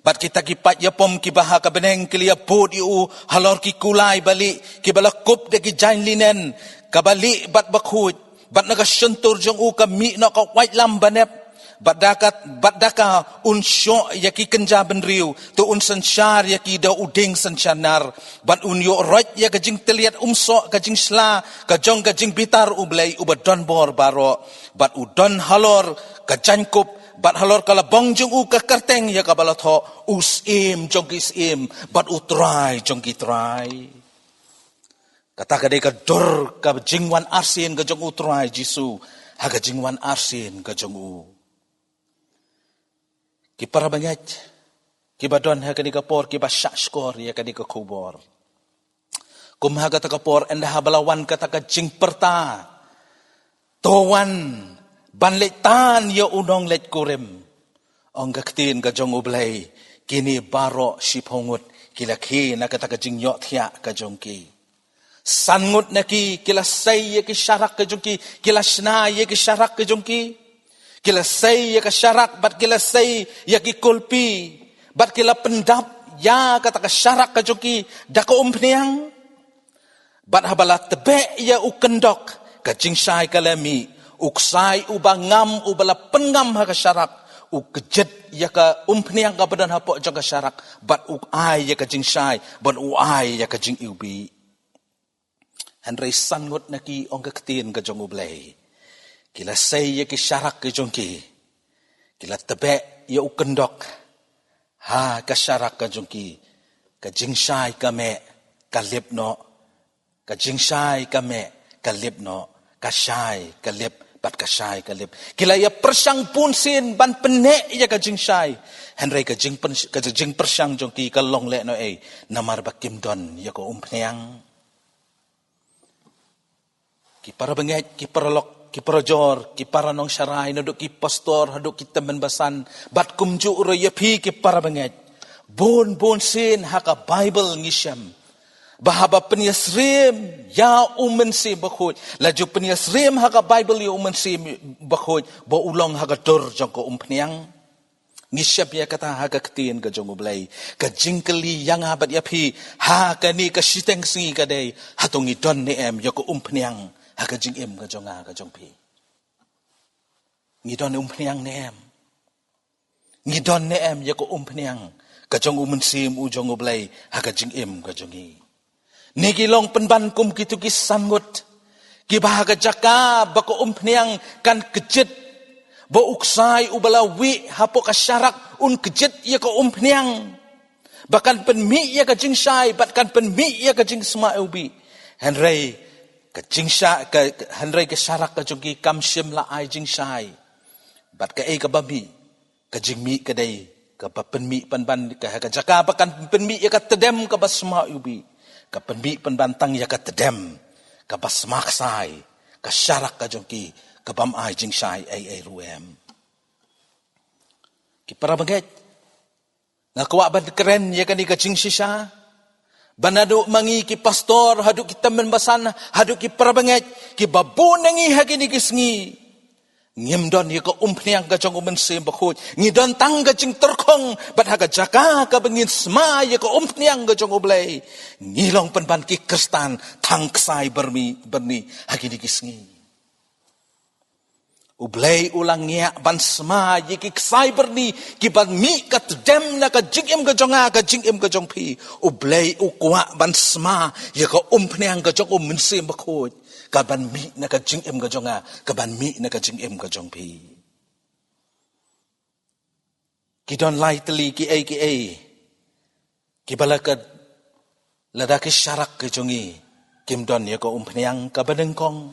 Bad kita ki paid ïapom ki ba ha ka bneng ki la ïabud ïa u halor ki kulai balieh, ki ba la kup da ki jaiñ linen ka balieh bad bakhuid. Bad na ka shyntur jong u ka mih noh ka waitlam banep. Bad da ka, bad da ka un shoh ïa ki kynja bynriew, to un synshar ïa ki da u dieng synshar nar. Bad un ïoh roit ïa ka jingtylliat umsoh ka jingshla ka jong ka jingbitar U Blei u ba don bor baroh. Bad u don halor ka jaiñkup, bad halor ka labong jong u ka kyrteng ïa ka ba la thoh: U Syiem jong ki syiem, bad U Trai jong ki trai. Kata ka dei ka dur ka jingwan arsien ka jong u Trai Jisu ha ka jingwan arsien ka jong u. Ki para bangeit ki ba don ha kane ka por, ki ba shah shkor ïa kane ka khubor. Kum ha kata ka por, ynda ha ba la wan kata ka jingpyrta: To wan ban leit tan ïa u nongleit kurim, ong ka ktien ka jong U Blei, kine baroh shiphew ngut ki la khie na kata ka jingïohthiah ka jong ki. San ngut na ki, ki la sei ïa ki sharak ka jong ki, ki la shna ïa ki sharak ka jong ki. Ki la sei ïa ka sharak, bad ki la sei ïa ki kulpi, bad ki la pyndap ïa kata ka sharak ka jong ki da ka umphniang. Bad ha ba la tbeh ïa u kyndok, ka jingshai ka la mih. U ksai u ba ngam, u ba la pynngam ha ka sharak, u kjit ïa ka umphniang ka ba don hapoh jong ka sharak, bad u ai ïa ka jingshai, bad u ai ïa ka jingiwbih. Hynrei san ngut na ki, ong ka ktien ka jong U Blei, ki la sei ïa ki sharak ka jong ki, ki la tbeh ïa u kyndok ha ka sharak ka jong ki, ka jingshai ka meh ka lip noh, ka jingshai ka meh ka lip noh, ka shai ka lip, bad ka shai ka lip. Ki la ïa pyrshang bun sien ban pynneh ïa ka jingshai. Hynrei ka jingpyn-, ka jingpyrshang jong ki ka long lehnohei, namar ba kim don ïa ka umphniang. Ki para bangeit, ki para lok, ki para jor, ki para nongsharai, naduh ki pastor haduh ki tymmen basan, bad kumjuh ruh ïa phi ki para bangeit. Bun bun sien ha ka Baibl ngi shem ba haba pynïasyriem ïa u Mynsiem Bakhuid, la ju pynïasyriem ha ka Baibl ïa u Mynsiem Bakhuid ba u long ha ka dur jong ka umphniang. Ngi shem ïa kata ha ka Ktien ka jong U Blei. Ka jingkylli ïa nga bad ïa phi ha kane ka shiteng sngi ka dei, hato ngi don ne em ïa ka umphniang ha ka jingim ka jong nga ka jong phi? Ngi don umphniang ne em? Ngi don ne em ïa ka umphniang ka jong u Mynsiem u jong U Blei ha ka jingim ka jong ngi? Ne ngi long pynban kum kito ki san ngut kiba ha ka jaka ba ka umphniang kan kjit, ba u ksai uba la wieh hapoh ka sharak un kjit ïa ka umphniang, ba kan pynmih ïa ka jingshai bad kan pynmih ïa ka jingsma iwbih. Hynrei ka jingshai ka, hynrei ka sharak ka jong ki kam shym la ai jingshai. Bad kaei kaba mih? Ka jingmih ka dei kaba pynmih pynban ka, ka jaka ba kan pynmih ïa ka tdem kaba sma iwbih, ka pynmih pynban tang ïa ka tdem kaba sma ksai. Ka sharak ka jong ki ka bym ai jingshai ei ei ruh em. Ki para bangeit, nga kwah ban kren ïa kane ka jingshisha ba naduh ma ngi ki pastor haduh ki tymmen basan haduh ki para bangeit, kiba bun na ngi ha kine ki sngi ngim don ïa ka umphniang ka jong u Mynsiem Bakhuid. Ngi don tang ka jingtyrkhong bad ha ka jaka kaba ngin sma ïa ka umphniang ka jong U Blei, ngi long pynban ki Khristan thang ksai byrni byrni ha kine ki sngi. U Blei u la ngiah ban sma ïa ki ksai byrni kiban mih ka tdem na ka jingim ka jong nga, ka jingim ka jong phi. U Blei u kwah ban sma ïa ka umphniang ka jong u Mynsiem Bakhuid kaban mih na ka jingim ka jong nga, kaban mih na ka jingim ka jong phi. Ki don lai tylli kiei kiei kiba la ka, lada ki sharak ki jong ngi kim don ïa ka umphniang kaba nyngkong,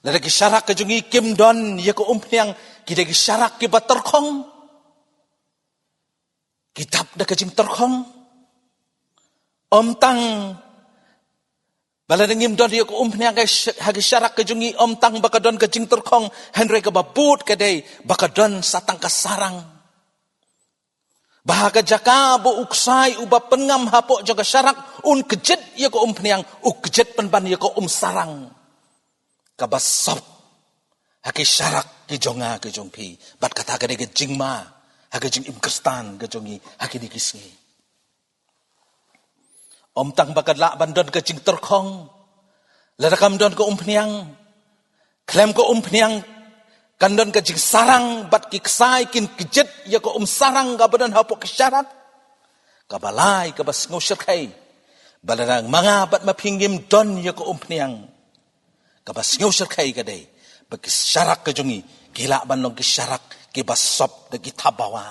lada ki sharak ki jong ngi kim don ïa ka umphniang, ki dei ki sharak kiba tyrkhong, ki dap da ka jingtyrkhong. Ym tang ba lada ngim don ïa ka umphniang ha ki sh-, ha ki sharak ki jong ngi, ym tang ba ka don ka jingtyrkhong, hynrei kaba bud ka dei ba ka don sa tang ka sarang. Ba ha ka jaka ba u ksai uba pynngam hapoh jong ka sharak un kjit ïa ka umphniang, u kjit pynban ïa ka umsarang kaba sop ha ki sharak ki jong nga ki jong phi. Bad kata ka dei ka jingma ha ka jingim Khristan ka jong ngi ha kine ki sngi. Ym tang ba ka lah ban don ka jingtyrkhong lada kam don ka umphniang, khlem ka umphniang kan don ka jingsarang bad ki ksai kin kjit ïa ka umsarang kaba don hapoh ka sharak. Kaba lai kaba sngewshyrkhei, ba lada ma nga bad ma phi ngim don ïa ka umphniang, kaba sngewshyrkhei ka dei ba ki sharak ki jong ngi ki lah ban long ki sharak kiba sop da ki thabawa.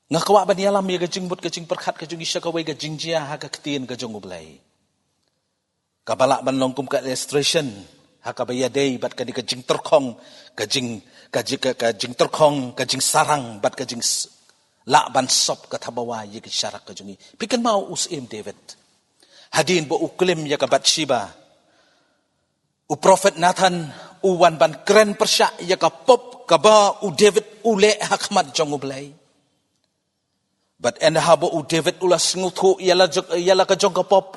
Nga kwah ban ïalam ïa ka jingmut ka jingpyrkhat ka jong ngi sha kawei ka jingjia ha ka Ktien ka jong U Blei, kaba lah ban long kum ka illustration ha kaba ïadei bad kane ka jingtyrkhong, ka jing, ka jing, ka, ka jingtyrkhong, ka jingsarang bad ka jing s-, lah ban sop ka thabawa ïa ki sharak ki jong ngi. Phi kynmaw u Syiem David, hadien ba u klim ïa ka Bathsheba, u prophet Nathan u wan ban kren pyrshah ïa ka pop kaba u David u leh ha khmat jong U Blei. Bad ynda haba u David u la sngewthuh ïa la jong, ïa la ka jong ka pop,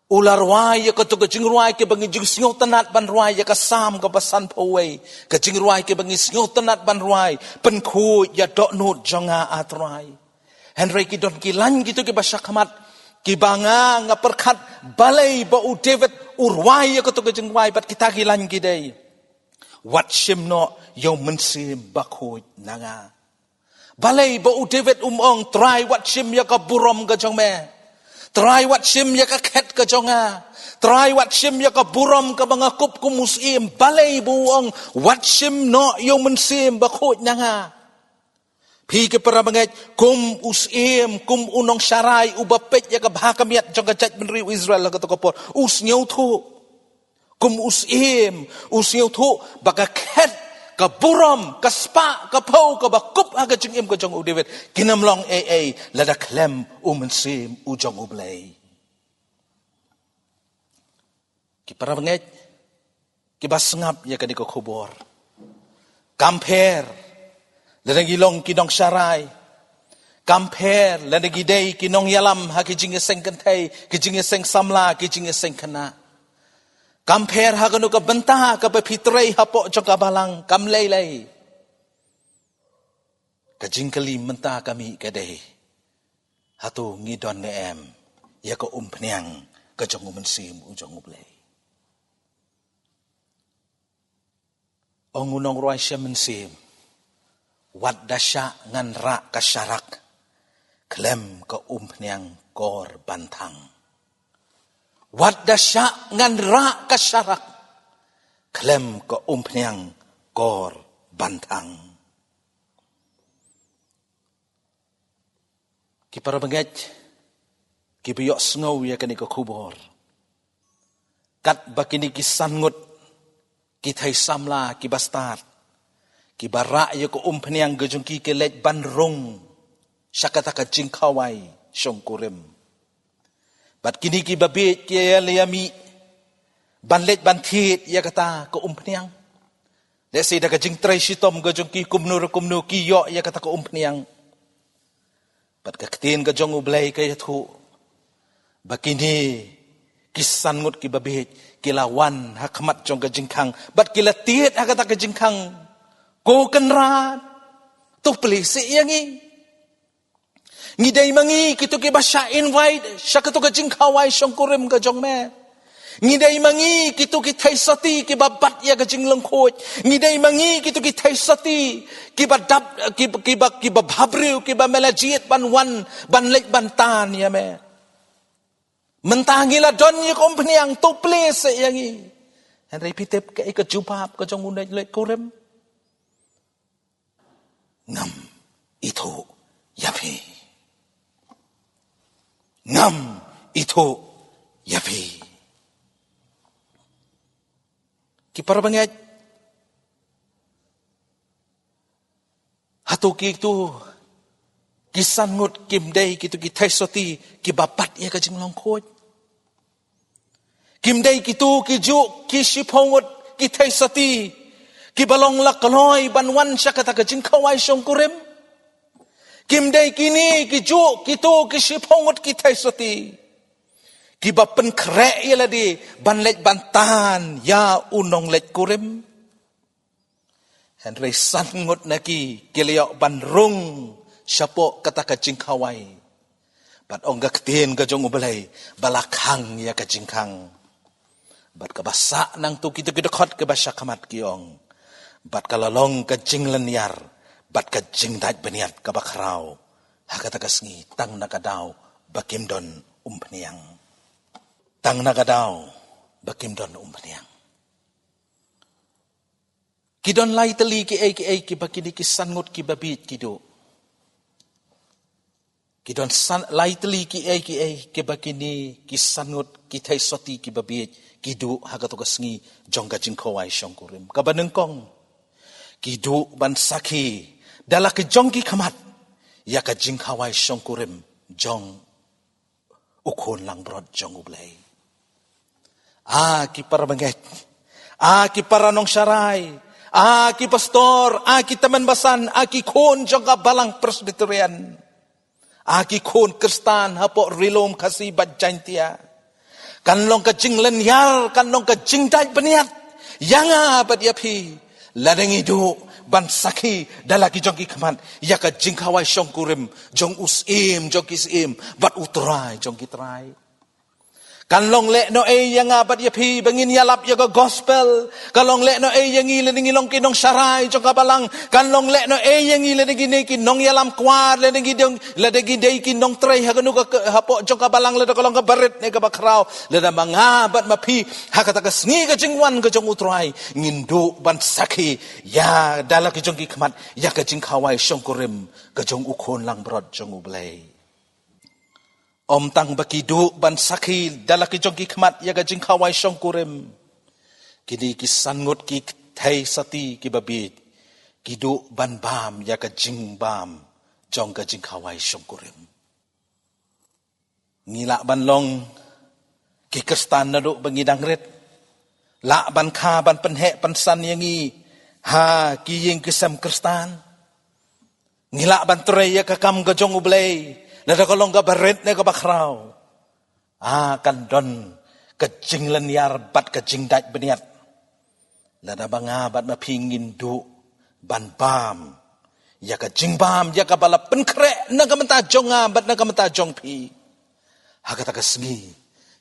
u la rwai ïa kato ka jingrwai kaba ngi jingsngewtynnat ban rwai, ïa ka Salm kaba sanphew wei, ka jingrwai kaba ngi sngewtynnat ban rwai: Pynkhuid ïa dohnud jong nga, A Trai. Hynrei ki don ki lain kito kiba sha khmat kiba nga, nga pyrkhat balei ba u David u rwai ïa kato ka jingrwai bad kita ki lain ki dei: Wat shim noh ïa u Mynsiem Bakhuid na nga. Balei ba u David um ong: Trai, wat shim ïa ka burom ka jong me? Trai wat shim ïa ka khet ka jong nga. Trai wat shim ïa ka burom kaba nga kup kum u syiem. Balei ba u ong wat shim noh ïa u Mynsiem Bakhuid na nga? Phi ki para bangeit, kum u syiem, kum u nongsharai uba peit ïa ka bha ka miat jong ka jaitbynriew Israel ha kato ka por, u sngewthuh. Kum u syiem, u sngewthuh ba ka khet, ka burom, ka spah, ka phew kaba kup ha ka jingim ka jong u David, kin ym long ei ei lada khlem u Mynsiem u jong U Blei. Ki para bangeit kiba sngap ïa kane ka khubor, kam pher lada ngi long ki nongsharai, kam pher lada ngi dei ki nongïalam ha ki jingïaseng kynthei, ki jingïaseng samla, ki jingïaseng khynnah. Kam pher ha kano ka bynta kaba phi trei hapoh jong ka balang, kam lei lei. Ka jingkylli mynta ka mih ka dei, hato ngi don ne em ïa ka umphniang ka jong u Mynsiem u jong U Blei? Ong u nongrwai sha mynsiem, wat da shah ngan rah ka sharak, khlem ka umphniang kor ban thang. Wat da shah ngan rah ka sharak, khlem ka umphniang kor ban thang. Ki para bangeit kiba ïohsngew ïa kane ka khubor, katba kine ki san ngut ki thei samla kiba stad, kiba rah ïa ka umphniang ka jong ki, ki leit ban rung sha kata ka jingkhawai shongkurim. Bad kine kiba bieit ki ïaleh ïamih ban leit ban thied ïa kata ka umphniang. Lehse da ka jingtrei shitom ka jong ki kumno re kumno ki ïoh ïa kata ka umphniang. Bad ka ktien ka jong U Blei ka ïathuh ba kine ki san ngut kiba bieit ki la wan ha khmat jong ka jingkhang bad ki la tied ha kata ka jingkhang, "Ko Kynrad, to plie seh ïa ngi. Ngi dei ma ngi kito kiba shah invite sha kato ka jingkhawai shongkurim ka jong me. Ngi dei ma ngi kito ki thei sati kiba bat ïa ka jinglyngkhuid. Ngi dei ma ngi kito ki thei sati kiba dap, kiba, kiba, kiba bhabriew, kiba mela jied ban wan ban leit ban tan ïa me. Mynta ngi la don ïa ka umphniang, to plie seh ïa ngi." Hynrei phi tip kaei ka jubab ka jong u leit, leit kurim? "Ngam ithuh ïa phi. Ngam ithuh ïa phi." Ki para bangeit, hato kito ki san ngut kim dei kito ki thei sati kiba bat ïa ka jinglyngkhuid? Kim dei kito kijuh ki shiphew ngut ki thei sati kiba long la kloi ban wan sha kata ka jingkhawai shongkurim? Kim dei kine kijuh kito ki shiphew ngut ki thei sati kiba pynkhreh ïa lade ban leit ban tan ïa u nongleit kurim? Hynrei san ngut na ki ki la ïoh ban rung shapoh kata ka jingkhawai. Bad ong ka ktien ka jong U Blei ba la khang ïa ka jingkhang. Bad kaba sah nangta kito ki dkhot kiba sha khmat ki ong, bad ka la long ka jinglynñiar bad ka jingdait bniat kaba khraw ha kata ka sngi, tang na ka daw ba kim don umphniang. Tang na ka daw ba kim don umphniang. Ki don lai tylli kiei kiei kiba kine ki san ngut kiba bieit ki duh. Ki don san, lai tylli kiei kiei kiba kine ki san ngut ki thei sati kiba bieit ki duh ha kato ka sngi jong ka jingkhawai shongkurim. Kaba nyngkong, ki duh ban sakhi da la ki jong ki khmat ïa ka jingkhawai shongkurim jong u Khun Langbrot jong U Blei. A ki para bangeit, a ki para nongsharai, a ki pastor, a ki tymmen basan, a ki khun jong ka balang Presbyterian, a ki khun Khristan hapoh Ri-lum Khasi bad Jaintia. Kan long ka jinglynñiar, kan long ka jingdait bniat ïa nga bad ïa phi lada ngi duh ban sakhi da la ki jong ki khmat ïa ka jingkhawai shongkurim jong u Syiem jong ki syiem bad u Trai jong ki trai. Kan long lehnohei ïa nga bad ïa phi ba ngin ïalap ïa ka gospel. Kan long lehnohei ïa ngi lada ngi long ki nongsharai jong ka balang. Kan long lehnohei ïa ngi lada ngi ne ki nongïalam kwar, lada ngi dei, lada ngi dei ki nongtrei ha kano ka, ka, hapoh jong ka balang, lada ka long kaba rit ne kaba khraw. Lada ma nga bad ma phi, ha kata ka sngi ka jingwan ka jong U Trai, ngin duh ban sakhi ïa da la ki jong ki khmat ïa ka jingkhawai shongkurim ka jong U Khun Langbrot jong U Blei. Ym tang ba ki duh ban sakhi da la ki jong ki khmat ïa ka jingkhawai shongkurim, kine ki san ngut ki kthei sati kiba bieit ki duh ban bam ïa ka jingbam jong ka jingkhawai shongkurim. Ngi lah ban long ki Khristan naduh ba ngi dang rit. Lah ban kha ban pynheh pynsan ïa ngi ha ki ïing ki sem Khristan. Ngi lah ban trei ïa ka kam ka jong U Blei, lada ka long kaba rit ne kaba khraw. Ah, kan don ka jinglynñiar bad ka jingdait bniat lada ma nga bad ma phi ngim duh ban bam ïa ka jingbam, ïa kaba la pynkhreh na ka bynta jong nga bad na ka bynta jong phi ha kata ka sngi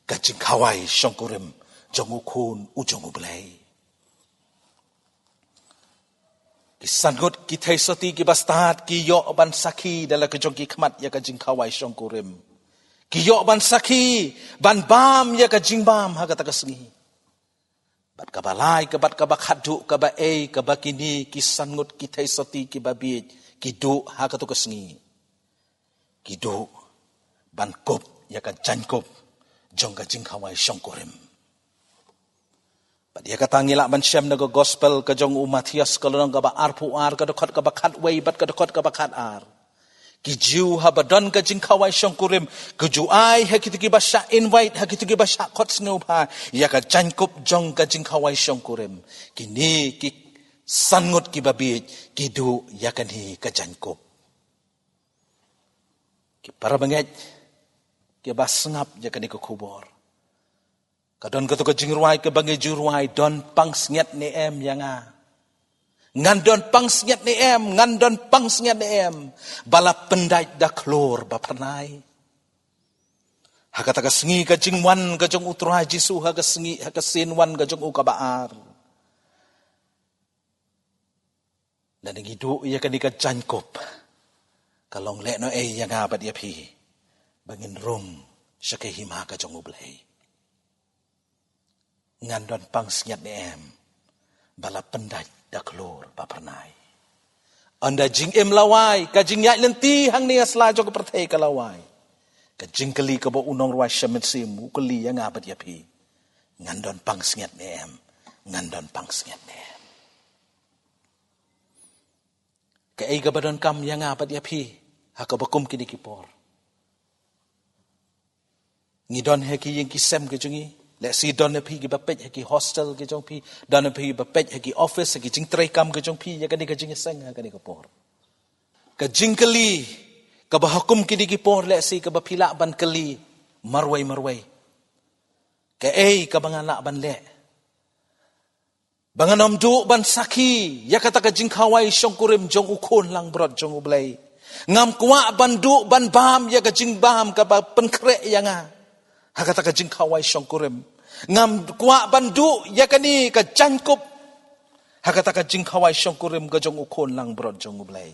ka jingkhawai shongkurim jong U Khun u jong U Blei. Ki san ngut ki kthei sati kiba stad ki ïoh ban sakhi da la ki jong ki khmat ïa ka jingkhawai shongkurim. Ki ïoh ban sakhi, ban bam ïa ka jingbam ha kata ka sngi. Bad kaba lai, ka bad kaba khatduh, kaba ei, kaba kine ki san ngut ki kthei sati kiba bieit ki duh ha kata ka sngi, ki duh ban kup ïa ka jaiñkup jong ka jingkhawai shongkurim. Bad ïa kata ngi lah ban shem na ka gospel ka jong u Mathaios, ka lynnong kaba arphew ar, ka dkhot kaba khatwei bad ka dkhot kaba khatar. Ki Jiw haba don ka jingkhawai shongkurim, ki ju ai ha kito kiba shah invite, ha kito kiba shah khot sngewbha ïa ka jaiñkup jong ka jingkhawai shongkurim. Kine ki san ngut kiba bieit ki duh ïa kane ka jaiñkup. Ki para bangeit kiba sngap ïa kane ka khubor, ka don kato ka jingrwai kaba ngi ju rwai: Don pansngiat ne em ïa nga? Ngan don pansngiat ne em? Ngan don pansngiat ne em ba la pyndait da khlur ba phyrnai? Ha kata ka sngi ka jingwan ka jong U Trai Jisu, ha ka sngi, ha ka sien wan ka jong u kaba ar, lada ngi duh ïa kane ka jaiñkup, ka long lehnohei ïa nga bad ïa phi ba ngin rung sha ka hima ka jong U Blei? Ngan don pansngiat ne em ba la pyndait da khlur ba phyrnai? Ynda jingim la wai, ka jingïaid lynti hangne ha sla jong ka pyrthei ka la wai, ka jingkylli kaba u nongrwai Salm u kylli ïa nga bad ïa phi: Ngan don pansngiat ne em? Ngan don pansngiat ne em? Kaei kaba donkam ïa nga bad ïa phi ha kaba kum kine ki por? Ngi don ha ki ïing ki sem ki jong ngi. Lehse don ha phi kiba peit ha ki hostel ki jong phi, don ha phi kiba peit ha ki office, ha ki jingtrei kam ki jong phi ïa kane ka jingïaseng ha kane ka por. Ka jingkylli kaba ha kum kine ki por, lehse kaba phi lah ban kylli marwei marwei: Kaei kaba ngan lah ban leh ba ngan ym duh ban sakhi ïa kata ka jingkhawai shongkurim jong U Khun Langbrot jong U Blei? Ngam kwah ban duh ban bam ïa ka jingbam kaba pynkhreh ïa nga ha kata ka jingkhawai shongkurim. Ngam kwah ban duh ïa kane ka jaiñkup ha kata ka jingkhawai shongkurim ka jong U Khun Langbrot jong U Blei.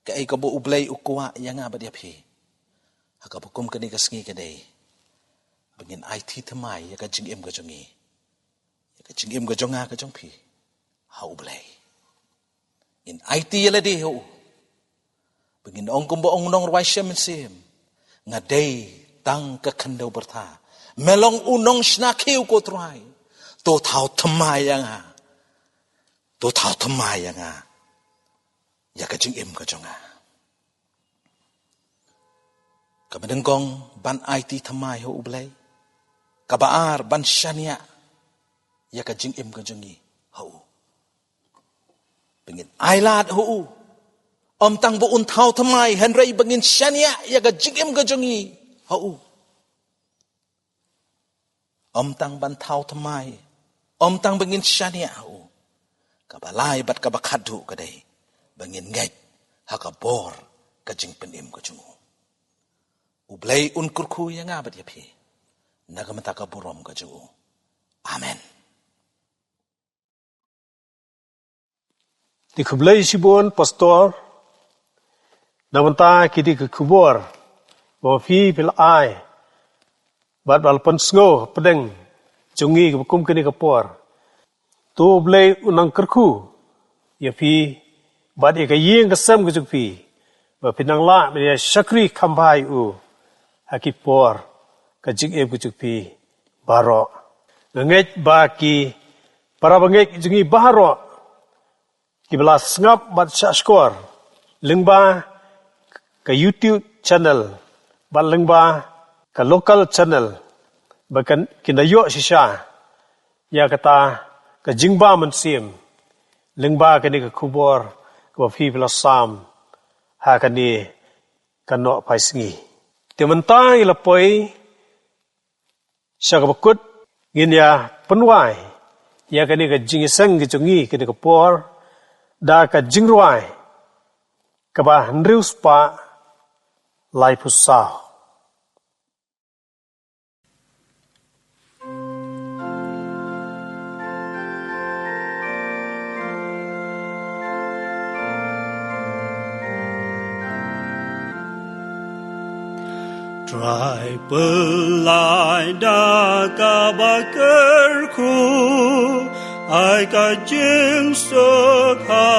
Kaei kaba U Blei u kwah ïa nga bad ïa phi ha kaba kum kane ka sngi ka dei ba ngin aiti thymmai ïa ka jingim ka jong ngi, ïa ka jingim ka jong nga ka jong phi ha U Blei. Ngin aiti ïa lade ha u, ba ngin ong kumba ong u nongrwai Salm: Nga dei tang ka khyndew byrtha, me long u nongshna khiew, ko Trai. To thaw thymmai ïa nga, to thaw thymmai ïa nga ïa ka jingim ka jong nga. Kaba nyngkong, ban aiti thymmai ha U Blei. Kaba ar, ban shaniah ïa ka jingim ka jong ngi ha u. Ba ngin ailad ha u, ym tang ba un thaw thymmai, hynrei ba ngin shaniah ïa ka jingim ka jong ngi ha u. Ym tang ban thaw thymmai, ym tang ba ngin shaniah ha u. Kaba lai bad kaba khatduh ka dei ba ngin ngeit ha ka bor ka jingpynim ka jong u. U Blei un kyrkhu ïa nga bad ïa phi. na ka bynta ka burom ka jong u. Amen. Te khublei shibun, Pastor, na ka bynta kine ki khubor ba phi phi la ai bad ba la pynsngew hapdeng jong ngi kaba kum kane ka por. To U Blei un nang kyrkhu ïa phi bad ïa ka ïing ka sem ka jong phi, ba phin nang lah ban ïa shakri kham bha ïa u ha ki por ka jingim ka jong phi baroh. Nga ngeit ba ki para bangeit jong ngi baroh kiba la sngap bad shahshkor lyngba ka YouTube channel bad lyngba ka local channel, ba kan, kin da ïoh shisha ïa kata ka jingbam mynsiem lyngba kane ka khubor kaba phi phi la sam ha kane ka Nohphaisngi. Te mynta ngi la poi sha kaba kut, ngin ïa pynwai ïa kane ka jingïaseng ka jong ngi kane ka por da ka jingrwai kaba hynriew spah laiphew saw. Trai pynlait da kaba kyrkhu, ai ka jingsuk ha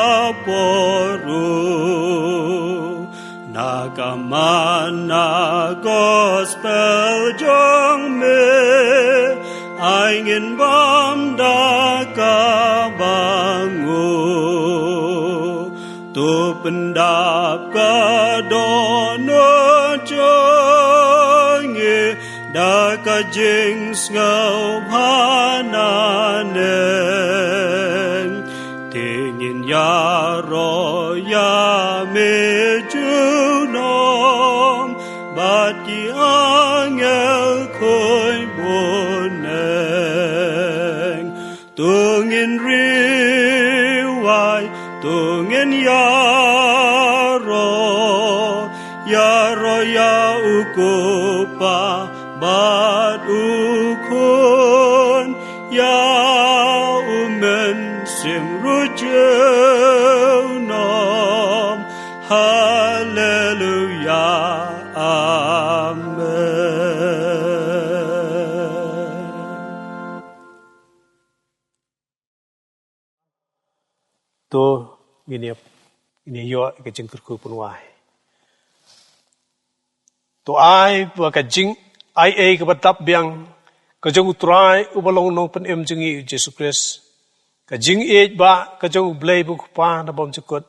por ruh. Na ka man na gospel jong me, ai ngin bam da kaba nguh. To pyndap ka dohnud jong ngi da ka jingsngewbha naneng. Te ngin ïaroh ïa me junom bad ki angel khuid bun neng. To ngin riewai, to ngin ïaroh, ïaroh ïa u Kpa bad u Khun, ïa u Mynsiem ruh junom. Haleluia. Amen. To ngin ïa, ngin ïa ïoh ka jingkyrkhu pynwai. To ai ba ka jingaiei kaba dap biang ka jong U Trai uba long Nongpynim jong ngi U Jisu Khrist, ka jingïeit ba ka jong U Blei ba U Kpa na bymjukut,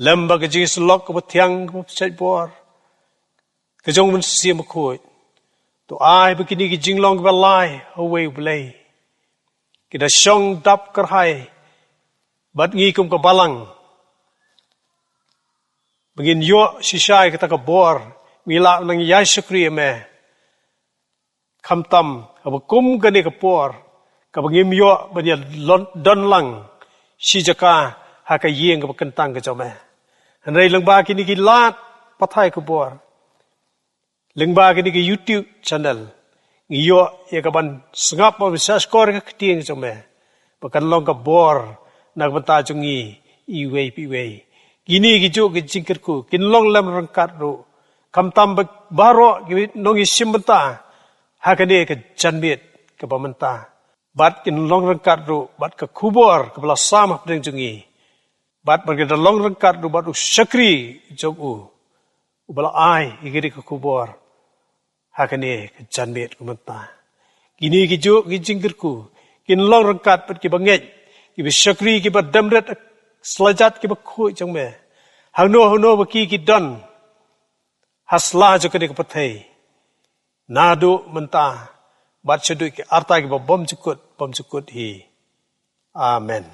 lem bad ka jingïasyllok kaba thiang kaba pynshait bor ka jong U Mynsiem Bakhuid. To ai ba kine ki jinglong kiba lai ha uwei U Blei ki da shong dap kyrhai bad ngi kum ka balang, ba ngin ïoh shisha ïa kata ka bor, ngi lah nang ïa shakri ïa me. Khamtam haba kum kane ka por kaba ngim ïoh ban ïa lon-, don lang shi jaka ha ka ïing kaba kyntang ka jong me. Hynrei lyngba kine ki lad pathai khubor, lyngba kane ka YouTube channel, ngi ïoh ïa kaban sngap bad ban shahshkor ïa ka ktien jong me, ba kan long ka bor na ka bynta jong ngi iwei pa iwei. Kine kijuh ki jingkyrkhu kin long lem ryngkat ruh, khamtam ba baroh ki nongïashim bynta ha kane ka janmiet kaba mynta, bad kin long ryngkat ruh bad ka khubor kaba la sam hapdeng jong ngi, bad ba kin da long ryngkat ruh bad u shakri jong u uba la ai ïa kane ka khubor ha kane ka janmiet ka mynta. Kine kijuh ki jingkyrkhu kin long ryngkat bad kiba ngeit, kiba shakri, kiba dem rit, slajat, kiba khuid jong me, hangno hangno ba ki ki don ha sla jong kane ka pyrthei, naduh mynta bad shaduh ki arta kiba bymjukut bymjukut hi. Amen.